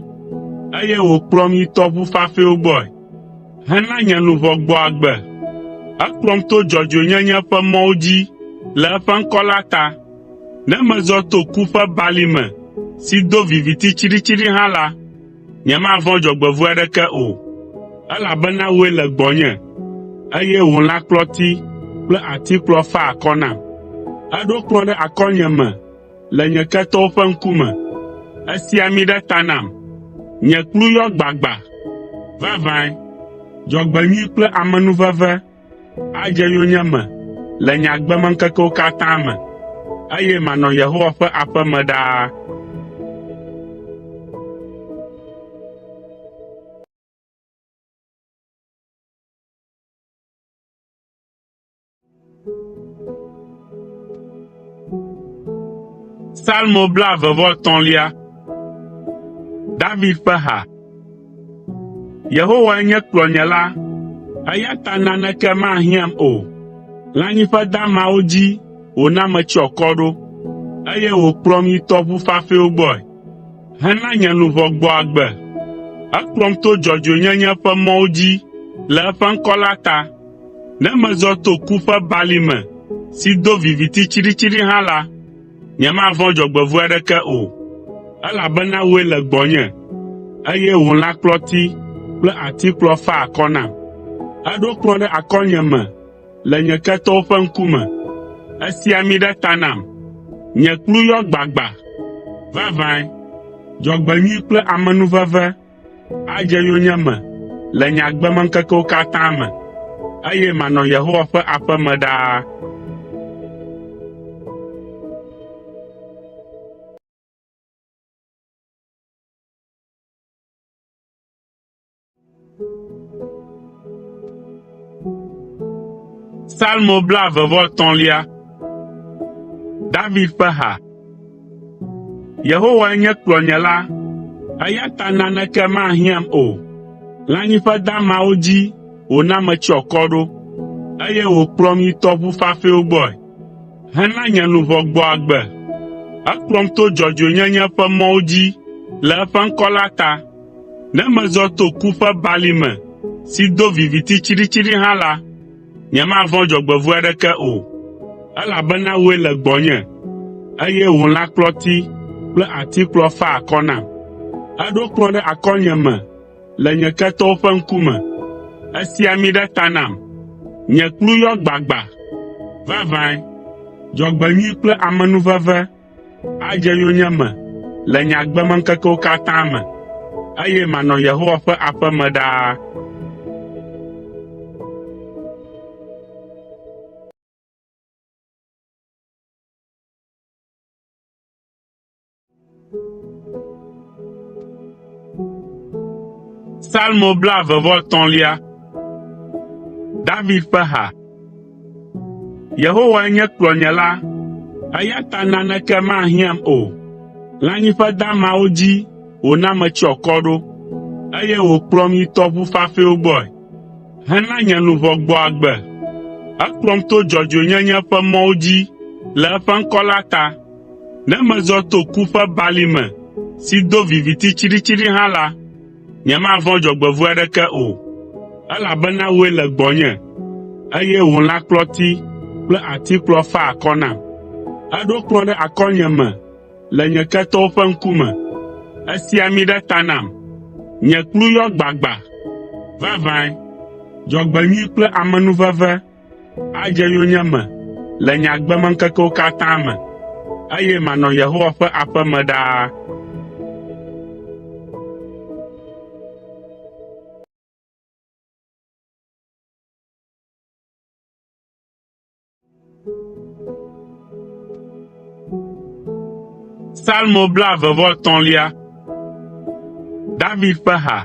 eye wòkplɔm yi tɔʋu fafɛwo gbɔe, hena nye luʋɔ gbɔ agbe. Ekplɔm to dzɔdzɔenyenye ƒe mɔwo dzi le eƒe ŋkɔ la ta. Ne mezɔ to ku ƒe balime si do viviti tsiɖitsiɖi hã la, nyemavɔ̃ dzɔgbevɔ̃e aɖeke o, elabena wòe le gbɔnye, eye wò lãkplɔti kple atikplɔ faa akɔ nam. Eɖo kplɔ̃ ɖe akɔnyeme le nye ketɔwo ƒe ŋkume. Esi ami ɖe ta nam. Nye kplu yɔ gbagba. Vavãe, dzɔgbenyui kple amenuveve adze yonyeme le nye agbemeŋkekewo katã me, eye manɔ Yehowa ƒe aƒe me ɖaa. Salmo 33. David ƒe ha. Yehowae nye kplɔnyela, eya ta naneke mahiãm o. Lãnyiƒe damawo dzi wòna metsyɔ akɔ ɖo, eye wòkplɔm yi tɔʋu fafɛwo gbɔe, hena nye luʋɔ gbɔ agbe. Ekplɔm to dzɔdzɔenyenye ƒe mɔwo dzi le eƒe ŋkɔ la ta. Ne mezɔ to ku ƒe balime si do viviti tsiɖitsiɖi hã la, nyemavɔ̃ dzɔgbevɔ̃e aɖeke o, elabena wòe le gbɔnye, eye wò lãkplɔti kple atikplɔ fa akɔ nam. Èɖo kplɔ̃ ɖe akɔnyeme le nye ketɔwo ƒe ŋkume. Èsi ami ɖe ta nam. Nye kplu yɔ gbagba. Vavãe, dzɔgbenyui kple amenuveve adze yonyeme le nye agbemeŋkekewo katã me, eye manɔ Yehowa ƒe aƒe me ɖaa. Salmo 33. David ƒe ha. Yehowae nye kplɔnyela, eya ta naneke mahiãm o. Lãnyiƒe damawo dzi wòna metsyɔ akɔ ɖo, eye wòkplɔm yi tɔʋu fafɛwo gbɔe, hena nye luʋɔ gbɔ agbe. Ekplɔm to dzɔdzɔenyenye ƒe mɔwo dzi le eƒe ŋkɔ la ta. Ne mezɔ to ku ƒe balime si do viviti tsiɖitsiɖi hã la, nyemavɔ̃ dzɔgbevɔ̃e aɖeke o, elabena wòe le gbɔnye, eye wò lãkplɔti kple atikplɔ fa akɔ nam. Èɖo kplɔ̃ ɖe akɔnyeme le nye ketɔwo ƒe ŋkume. Èsi ami ɖe ta nam. Nye kplu yɔ gbagba. Vavãe, dzɔgbenyui kple amenuveve adze yonyeme le nye agbemeŋkekewo katã me, eye manɔ Yehowa ƒe aƒe me ɖaa. Salmo 33. David ƒe ha. Yehowae nye kplɔnyela, eya ta naneke mahiãm o. Lãnyiƒe damawo dzi wòna metsyɔ akɔ ɖo, eye wòkplɔm yi tɔʋu fafɛwo gbɔe, hena nye luʋɔ gbɔ agbe. Ekplɔm to dzɔdzɔenyenye ƒe mɔwo dzi le eƒe ŋkɔ la ta. Ne mezɔ to ku ƒe balime si do viviti tsiɖitsiɖi hã la, nyemavɔ̃ dzɔgbevɔ̃e aɖeke o, elabena wòe le gbɔnye, eye wò lãkplɔti kple atikplɔ fa akɔ nam. Èɖo kplɔ̃ ɖe akɔnyeme le nye ketɔwo ƒe ŋkume. Èsi ami ɖe ta nam. Nye kplu yɔ gbagba. Vavãe, dzɔgbenyui kple amenuveve adze yonyeme le nye agbemeŋkekewo katã me, eye manɔ Yehowa ƒe aƒe me ɖaa. Salmo 33. David ƒe ha.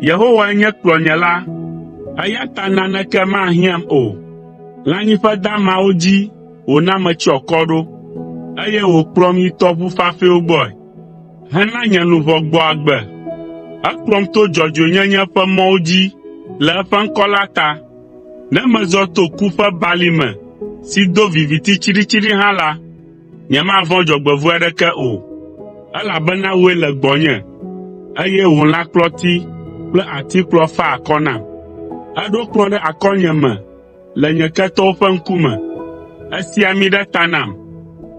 Yehowae nye kplɔnyela, eya ta naneke mahiãm o. Lãnyiƒe damawo dzi wòna metsyɔ akɔ ɖo, eye wòkplɔm yi tɔʋu fafɛwo gbɔe, hena nye luʋɔ gbɔ agbe. Ekplɔm to dzɔdzɔenyenye ƒe mɔwo dzi le eƒe ŋkɔ la ta. Ne mezɔ to ku ƒe balime si do viviti tsiɖitsiɖi hã la, nyemavɔ̃ dzɔgbevɔ̃e aɖeke o, elabena wòe le gbɔnye, eye wò lãkplɔti kple atikplɔ fa akɔ nam. Èɖo kplɔ̃ ɖe akɔnyeme le nye ketɔwo ƒe ŋkume. Èsi ami ɖe ta nam.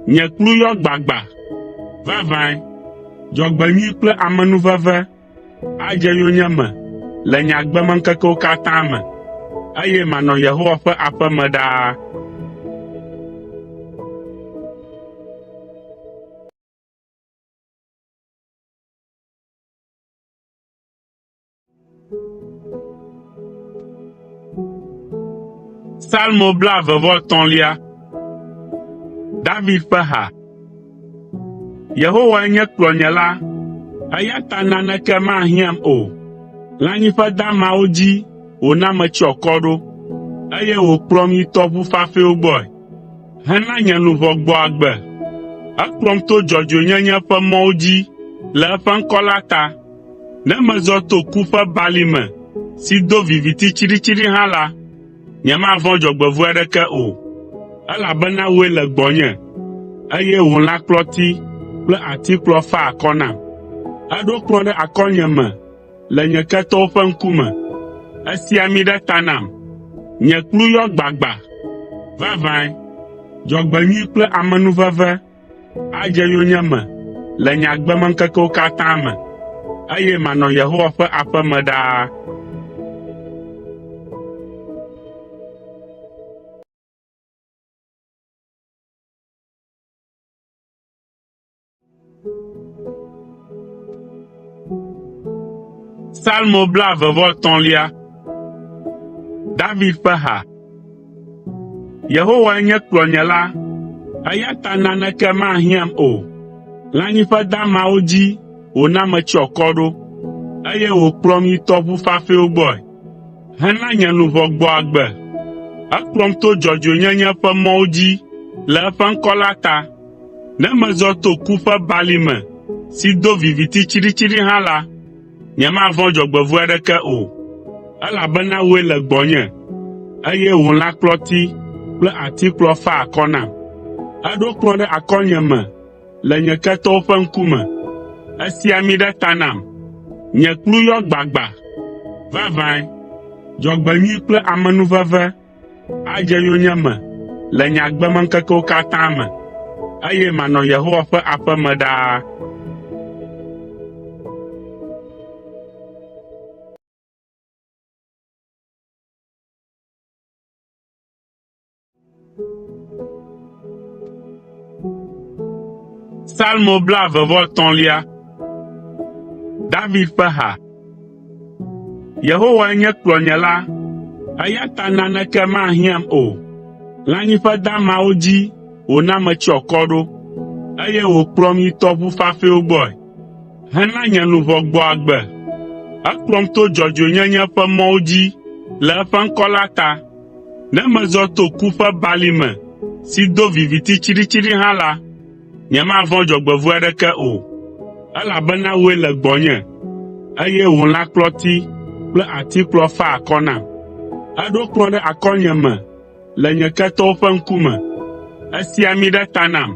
Nye kplu yɔ gbagba. Vavãe, dzɔgbenyui kple amenuveve adze yonyeme le nye agbemeŋkekewo katã me, eye manɔ Yehowa ƒe aƒe me ɖaa. Salmo blaeve-vɔ-etɔ̃lia. David ƒe ha. Yehowae nye kplɔnyela, eya ta naneke mahiãm o. Lãnyiƒe damawo dzi wòna metsyɔ akɔ ɖo, eye wòkplɔm yi tɔʋu fafɛwo gbɔe, hena nye luʋɔ gbɔ agbe. Ekplɔm to dzɔdzɔenyenye ƒe mɔwo dzi le eƒe ŋkɔ la ta. Ne mezɔ to ku ƒe balime si do viviti tsiɖitsiɖi hã la, nyemavɔ̃ dzɔgbevɔ̃e aɖeke o, elabena wòe le gbɔnye, eye wò lãkplɔti kple atikplɔ faa akɔ nam. Èɖo kplɔ̃ ɖe akɔnyeme le nye ketɔwo ƒe ŋkume. Èsi ami ɖe ta nam, nye kplu yɔ gbagba. Vavãe, dzɔgbenyui kple amenuveve adze yonyeme le nye agbemeŋkekewo katã me, eye manɔ Yehowa ƒe aƒe me ɖaa. Salmo blaeve-vɔ-etɔ̃lia. David ƒe ha. Yehowae nye kplɔnyela, eya ta naneke mahiãm o. Lãnyiƒe damawo dzi wòna metsyɔ akɔ ɖo, eye wòkplɔm yi tɔʋu fafɛwo gbɔe, hena nye luʋɔ gbɔ agbe. Ekplɔm to dzɔdzɔenyenye ƒe mɔwo dzi le eƒe ŋkɔ la ta. Ne mezɔ to ku ƒe balime si do viviti tsiɖitsiɖi hã la, nyemavɔ̃ dzɔgbevɔ̃e aɖeke o, elabena wòe le gbɔnye, eye wò lãkplɔti kple atikplɔ faa akɔ nam. Èɖo kplɔ̃ ɖe akɔnyeme le nye ketɔwo ƒe ŋkume. Èsi ami ɖe ta nam, nye kplu yɔ gbagba. Vavãe, dzɔgbenyui kple amenuveve adze yonyeme le nye agbemeŋkekewo katã me, eye manɔ Yehowa ƒe aƒe me ɖaa. Salmo blaeve-vɔ-etɔ̃lia. David ƒe ha. Yehowae nye kplɔnyela, eya ta naneke mahiãm o. Lãnyiƒe damawo dzi wòna metsyɔ akɔ ɖo, eye wòkplɔm yi tɔʋu fafɛwo gbɔe, hena nye luʋɔ gbɔ agbe. Ekplɔm to dzɔdzɔenyenye ƒe mɔwo dzi le eƒe ŋkɔ la ta. Ne mezɔ to ku ƒe balime si do viviti tsiɖitsiɖi hã la, nyemavɔ̃ dzɔgbevɔ̃e aɖeke o, elabena wòe le gbɔnye, eye wò lãkplɔti kple atikplɔ faa akɔ nam. Èɖo kplɔ̃ ɖe akɔnyeme le nye ketɔwo ƒe ŋkume. Èsi ami ɖe ta nam,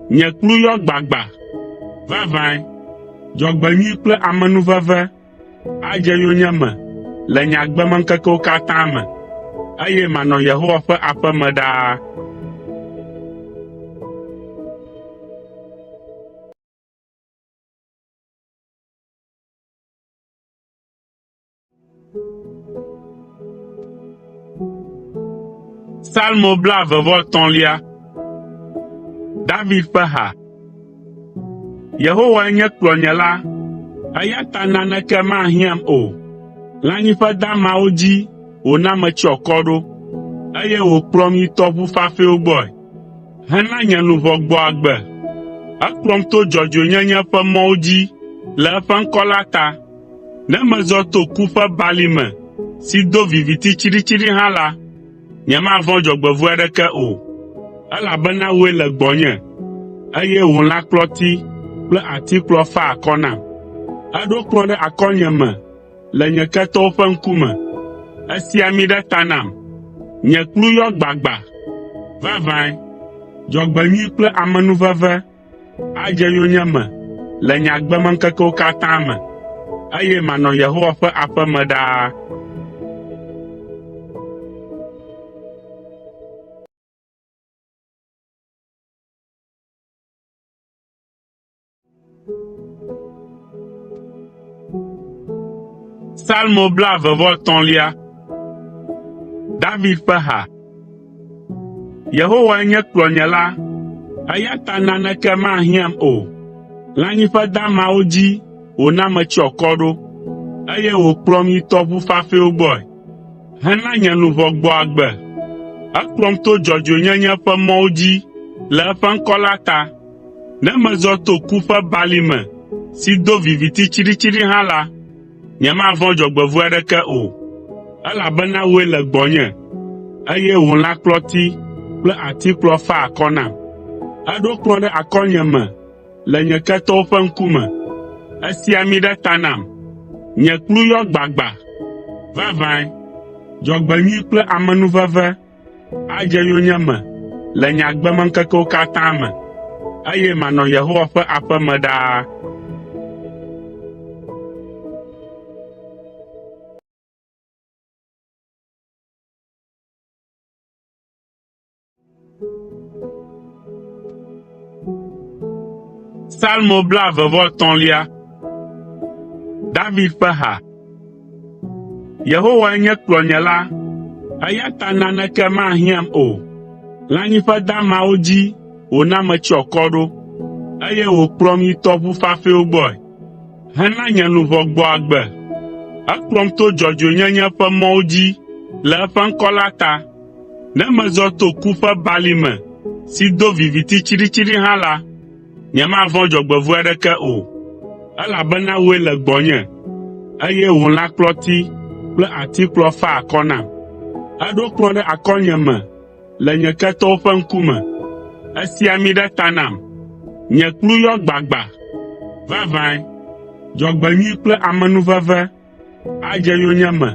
nye kplu yɔ gbagba. Vavãe, dzɔgbenyui kple amenuveve adze yonyeme le nye agbemeŋkekewo katã me, eye manɔ Yehowa ƒe aƒe me ɖaa. Salmo blaeve-vɔ-etɔ̃lia. David ƒe ha. Yehowae nye kplɔnyela, eya ta naneke mahiãm o. Lãnyiƒe damawo dzi wòna metsyɔ akɔ ɖo, eye wòkplɔm yi tɔʋu fafɛwo gbɔe, hena nye luʋɔ gbɔ agbe. Ekplɔm to dzɔdzɔenyenye ƒe mɔwo dzi le eƒe ŋkɔ la ta. Ne mezɔ to ku ƒe balime si do viviti tsiɖitsiɖi hã la, nyemavɔ̃ dzɔgbevɔ̃e aɖeke o, elabena wòe le gbɔnye, eye wò lãkplɔti kple atikplɔ faa akɔ nam. Èɖo kplɔ̃ ɖe akɔnyeme le nye ketɔwo ƒe ŋkume. Èsi ami ɖe ta nam, nye kplu yɔ gbagba. Vavãe, dzɔgbenyui kple amenuveve adze yonyeme le nye agbemeŋkekewo katã me, eye manɔ Yehowa ƒe aƒe me ɖaa. Salmo blaeve-vɔ-etɔ̃lia. David ƒe ha. Yehowae nye kplɔnyela, eya ta naneke mahiãm o. Lãnyiƒe damawo dzi wòna metsyɔ akɔ ɖo, eye wòkplɔm yi tɔʋu fafɛwo gbɔe, hena nye luʋɔ gbɔ agbe. Ekplɔm to dzɔdzɔenyenye ƒe mɔwo dzi le eƒe ŋkɔ la ta. Ne mezɔ to ku ƒe balime si do viviti tsiɖitsiɖi hã la, nyemavɔ̃ dzɔgbevɔ̃e aɖeke o, elabena wòe le gbɔnye, eye wò lãkplɔti kple atikplɔ faa akɔ nam. Èɖo kplɔ̃ ɖe akɔnyeme le nye ketɔwo ƒe ŋkume. Èsi ami ɖe ta nam, nye kplu yɔ gbagba. Vavãe, dzɔgbenyui kple amenuveve adze yonyeme le nye agbemeŋkekewo katã me, eye manɔ Yehowa ƒe aƒe me ɖaa. Salmo 33. David ƒe ha. Yehowae nye kplɔnyela, eya ta naneke mahiãm o. Lãnyiƒe damawo dzi wòna metsyɔ akɔ ɖo, eye wòkplɔm yi tɔʋu fafɛwo gbɔe, hena nye luʋɔ gbɔ agbe. Ekplɔm to dzɔdzɔenyenye ƒe mɔwo dzi le eƒe ŋkɔ la ta. Ne mezɔ to ku ƒe balime si do viviti tsiɖitsiɖi hã la, nyemavɔ̃ dzɔgbevɔ̃e aɖeke o, elabena wòe le gbɔnye, eye wò lãkplɔti kple atikplɔ fa akɔ nam. Èɖo kplɔ̃ ɖe akɔnyeme le nye ketɔwo ƒe ŋkume. Èsi ami ɖe ta nam, nye kplu yɔ gbagba. Vavãe, dzɔgbenyui kple amenuveve adze yonyeme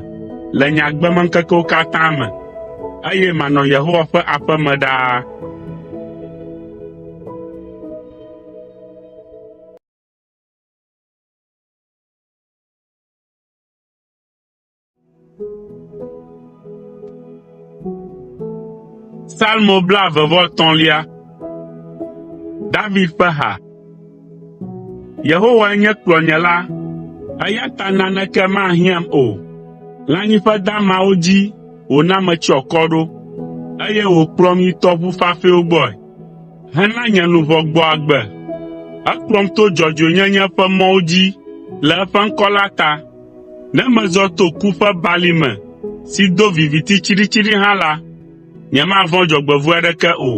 le nye agbemeŋkekewo katã me, eye manɔ Yehowa ƒe aƒe me ɖaa. Salmo 33. David ƒe ha. Yehowae nye kplɔnyela, eya ta naneke mahiãm o. Lãnyiƒe damawo dzi wòna metsyɔ akɔ ɖo, eye wòkplɔm yi tɔʋu fafɛwo gbɔe, hena nye luʋɔ gbɔ agbe. Ekplɔm to dzɔdzɔenyenye ƒe mɔwo dzi le eƒe ŋkɔ la ta. Ne mezɔ to ku ƒe balime si do viviti tsiɖitsiɖi hã la, nyemavɔ̃ dzɔgbevɔ̃e aɖeke o,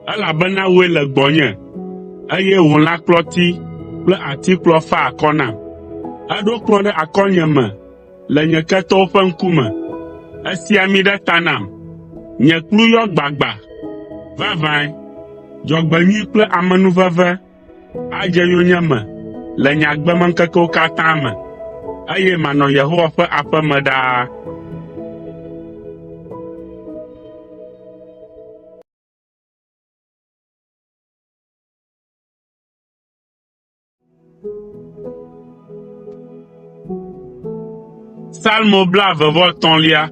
elabena wòe le gbɔnye, eye wò lãkplɔti kple atikplɔ fa akɔ nam. Èɖo kplɔ̃ ɖe akɔnyeme le nye ketɔwo ƒe ŋkume. Èsi ami ɖe ta nam, nye kplu yɔ gbagba. Vavãe, dzɔgbenyui kple amenuveve adze yonyeme le nye agbemeŋkekewo katã me, eye manɔ Yehowa ƒe aƒe me ɖaa. Salmo 33.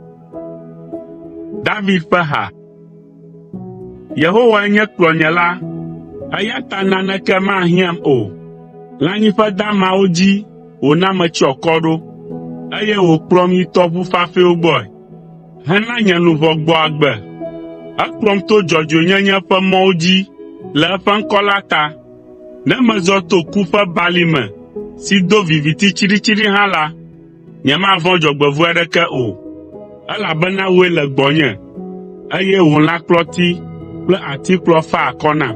David ƒe ha. Yehowae nye kplɔnyela, eya ta naneke mahiãm o. Lãnyiƒe damawo dzi wòna metsyɔ akɔ ɖo, eye wòkplɔm yi tɔʋu fafɛwo gbɔe, hena nye luʋɔ gbɔ agbe. Ekplɔm to dzɔdzɔenyenye ƒe mɔwo dzi le eƒe ŋkɔ la ta. Ne mezɔ to ku ƒe balime si do viviti tsiɖitsiɖi hã la, nyemavɔ̃ dzɔgbevɔ̃e aɖeke o, elabena wòe le gbɔnye, eye wò lãkplɔti kple atikplɔ fa akɔ nam.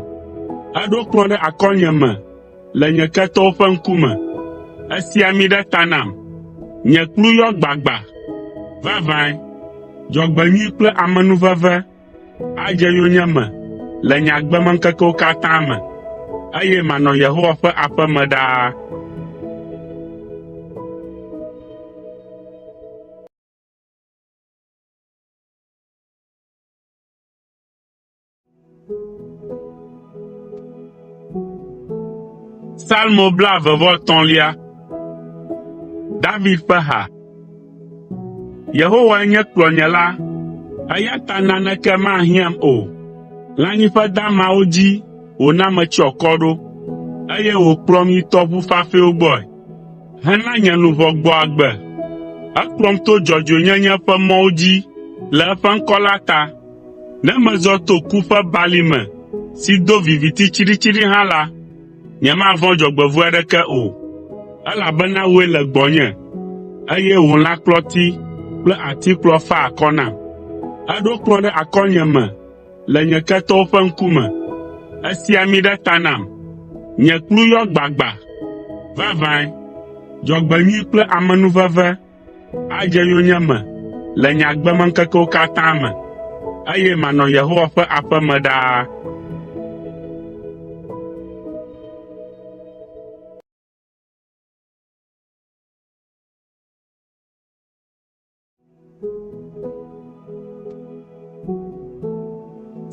Èɖo kplɔ̃ ɖe akɔnyeme le nye ketɔwo ƒe ŋkume. Èsi ami ɖe ta nam, nye kplu yɔ gbagba. Vavãe, dzɔgbenyui kple amenuveve adze yonyeme le nye agbemeŋkekewo katã me, eye manɔ Yehowa ƒe aƒe me ɖaa. Salmo 33. David ƒe ha. Yehowae nye kplɔnyela, eya ta naneke mahiãm o. Lãnyiƒe damawo dzi wòna metsyɔ akɔ ɖo, eye wòkplɔm yi tɔʋu fafɛwo gbɔe, hena nye luʋɔ gbɔ agbe. Ekplɔm to dzɔdzɔenyenye ƒe mɔwo dzi le eƒe ŋkɔ la ta. Ne mezɔ to ku ƒe balime si do viviti tsiɖitsiɖi hã la, nyemavɔ̃ dzɔgbevɔ̃e aɖeke o, elabena wòe le gbɔnye, eye wò lãkplɔti kple atikplɔ fa akɔ nam. Eɖo kplɔ̃ ɖe akɔnyeme le nye ketɔwo ƒe ŋkume. Esi ami ɖe ta nam. Nye kplu yɔ gbagba. Vavãe, dzɔgbenyui kple amenuveve adze yonyeme le nye agbemeŋkekewo katã me, eye manɔ Yehowa ƒe aƒe me ɖaa.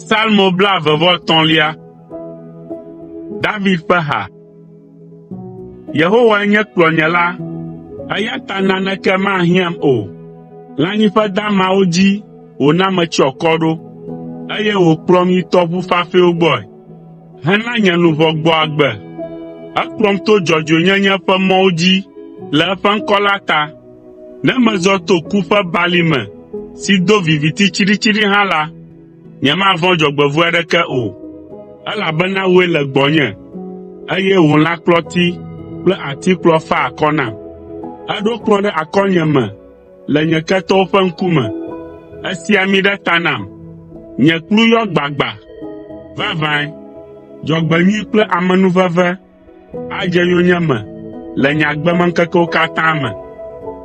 Salmo blaeve-vɔ-etɔ̃lia. David ƒe ha. Yehowae nye kplɔnyela, eya ta naneke mahiãm o. Lãnyiƒe damawo dzi wòna metsyɔ akɔ ɖo, eye wòkplɔm yi tɔʋu fafɛwo gbɔe, hena nye luʋɔ gbɔ agbe. Ekplɔm to dzɔdzɔenyenye ƒe mɔwo dzi le eƒe ŋkɔ la ta. Ne mezɔ to ku ƒe balime si do viviti tsiɖitsiɖi hã la, nyemavɔ̃ dzɔgbevɔ̃e aɖeke o, elabena wòe le gbɔnye, eye wò lãkplɔti kple atikplɔ faa akɔ nam. Èɖo kplɔ̃ ɖe akɔnyeme le nye ketɔwo ƒe ŋkume. Èsi ami ɖe ta nam. Nye kplu yɔ gbagba. Vavãe, dzɔgbenyui kple amenuveve adze yonyeme le nye agbemeŋkekewo katã me,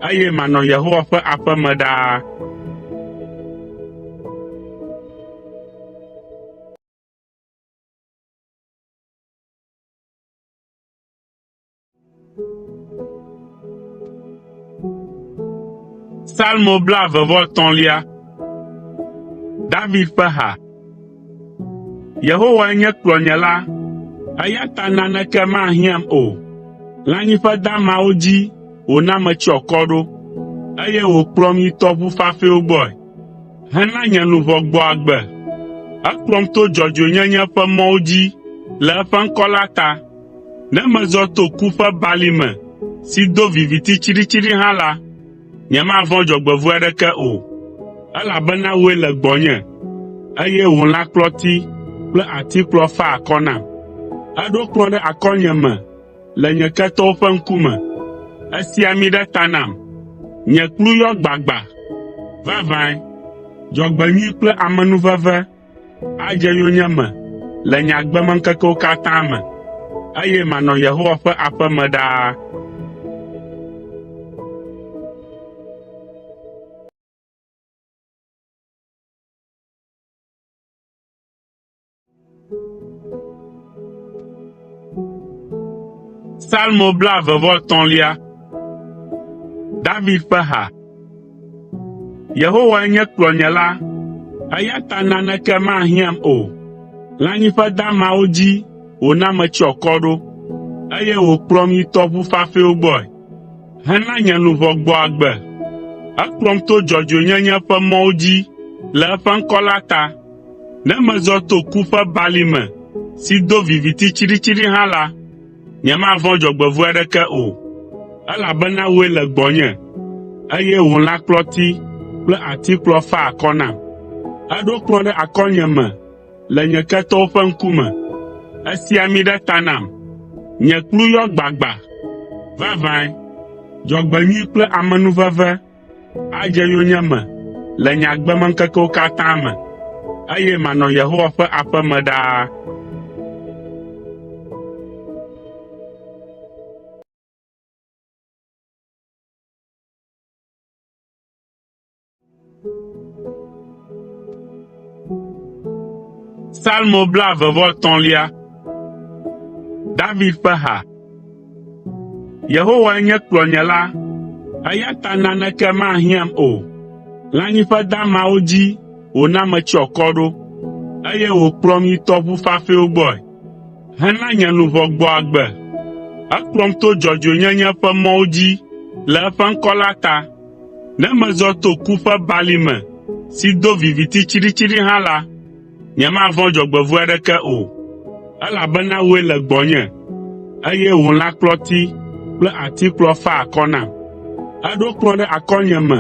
eye manɔ Yehowa ƒe aƒe me ɖaa. Salmo blaeve-vɔ-etɔ̃lia. David ƒe ha. Yehowae nye kplɔnyela, eya ta naneke mahiãm o. Lãnyiƒe damawo dzi wòna metsyɔ akɔ ɖo, eye wòkplɔm yi tɔʋu fafɛwo gbɔe, hena nye luʋɔ gbɔ agbe. Ekplɔm to dzɔdzɔenyenye ƒe mɔwo dzi le eƒe ŋkɔ la ta. Ne mezɔ to ku ƒe balime si do viviti tsiɖitsiɖi hã la, nyemavɔ̃ dzɔgbevɔ̃e aɖeke o, elabena wòe le gbɔnye, eye wò lãkplɔti kple atikplɔ faa akɔ nam. Èɖo kplɔ̃ ɖe akɔnyeme le nye ketɔwo ƒe ŋkume. Èsi ami ɖe ta nam. Nye kplu yɔ gbagba. Vavãe, dzɔgbenyui kple amenuveve adze yonyeme le nye agbemeŋkekewo katã me, eye manɔ Yehowa ƒe aƒe me ɖaa. Salmo blaeve-vɔ-etɔ̃lia. David ƒe ha. Yehowae nye kplɔnyela, eya ta naneke mahiãm o. Lãnyiƒe damawo dzi wòna metsyɔ akɔ ɖo, eye wòkplɔm yi tɔʋu fafɛwo gbɔe, hena nye luʋɔ gbɔ agbe. Ekplɔm to dzɔdzɔenyenye ƒe mɔwo dzi le eƒe ŋkɔ la ta. Ne mezɔ to ku ƒe balime si do viviti tsiɖitsiɖi hã la, nyemavɔ̃ dzɔgbevɔ̃e aɖeke o, elabena wòe le gbɔnye, eye wò lãkplɔti kple atikplɔ faa akɔ nam. Èɖo kplɔ̃ ɖe akɔnyeme le nye ketɔwo ƒe ŋkume. Èsi ami ɖe ta nam. Nye kplu yɔ gbagba. Vavãe, dzɔgbenyui kple amenuveve adze yonyeme le nye agbemeŋkekewo katã me, eye manɔ Yehowa ƒe aƒe me ɖaa. Salmo blaeve-vɔ-etɔ̃lia. David ƒe ha. Yehowae nye kplɔnyela, eya ta naneke mahiãm o. Lãnyiƒe damawo dzi wòna metsyɔ akɔ ɖo, eye wòkplɔm yi tɔʋu fafɛwo gbɔe, hena nye luʋɔ gbɔ agbe. Ekplɔm to dzɔdzɔenyenye ƒe mɔwo dzi le eƒe ŋkɔ la ta. Ne mezɔ to ku ƒe balime si do viviti tsiɖitsiɖi hã la, nyemavɔ̃ dzɔgbevɔ̃e aɖeke o, elabena wòe le gbɔnye, eye wò lãkplɔti kple atikplɔ faa akɔ nam. Èɖo kplɔ̃ ɖe akɔnyeme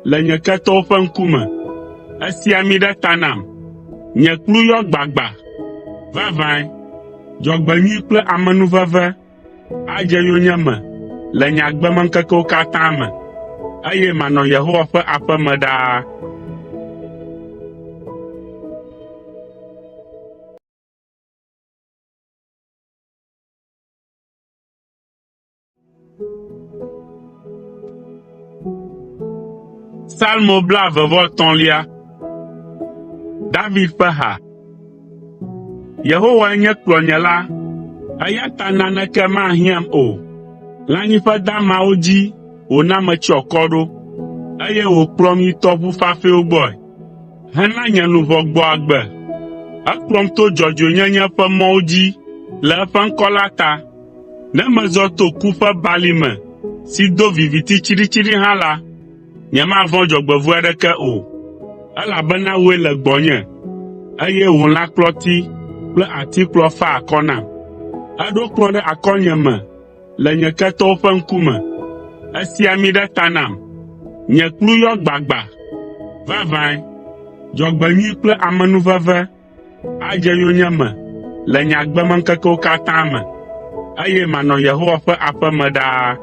le nye ketɔwo ƒe ŋkume. Èsi ami ɖe ta nam. Nye kplu yɔ gbagba. Vavãe, dzɔgbenyui kple amenuveve adze yonyeme le nye agbemeŋkekewo katã me, eye manɔ Yehowa ƒe aƒe me ɖaa. Psalmo 33. David ƒe ha. Yehowae nye kplɔnyela, eya ta naneke mahiãm o. Lãnyiƒe damawo dzi wòna metsyɔ akɔ ɖo, eye wòkplɔm yi tɔʋu fafɛwo gbɔe, hena nye luʋɔ gbɔ agbe. Ekplɔm to dzɔdzɔenyenye ƒe mɔwo dzi le eƒe ŋkɔ la ta. Ne mezɔ to ku ƒe balime si do viviti tsiɖitsiɖi hã la, nyemavɔ̃ dzɔgbevɔ̃e aɖeke o, elabena wòe le gbɔnye, eye wò lãkplɔti kple atikplɔ faa akɔ nam. Èɖo kplɔ̃ ɖe akɔnyeme le nye ketɔwo ƒe ŋkume. Èsi ami ɖe ta nam, nye kplu yɔ gbagba. Vavãe, dzɔgbenyui kple amenuveve adze yonyeme le nye agbemeŋkekewo katã me, eye manɔ Yehowa ƒe aƒe me ɖaa.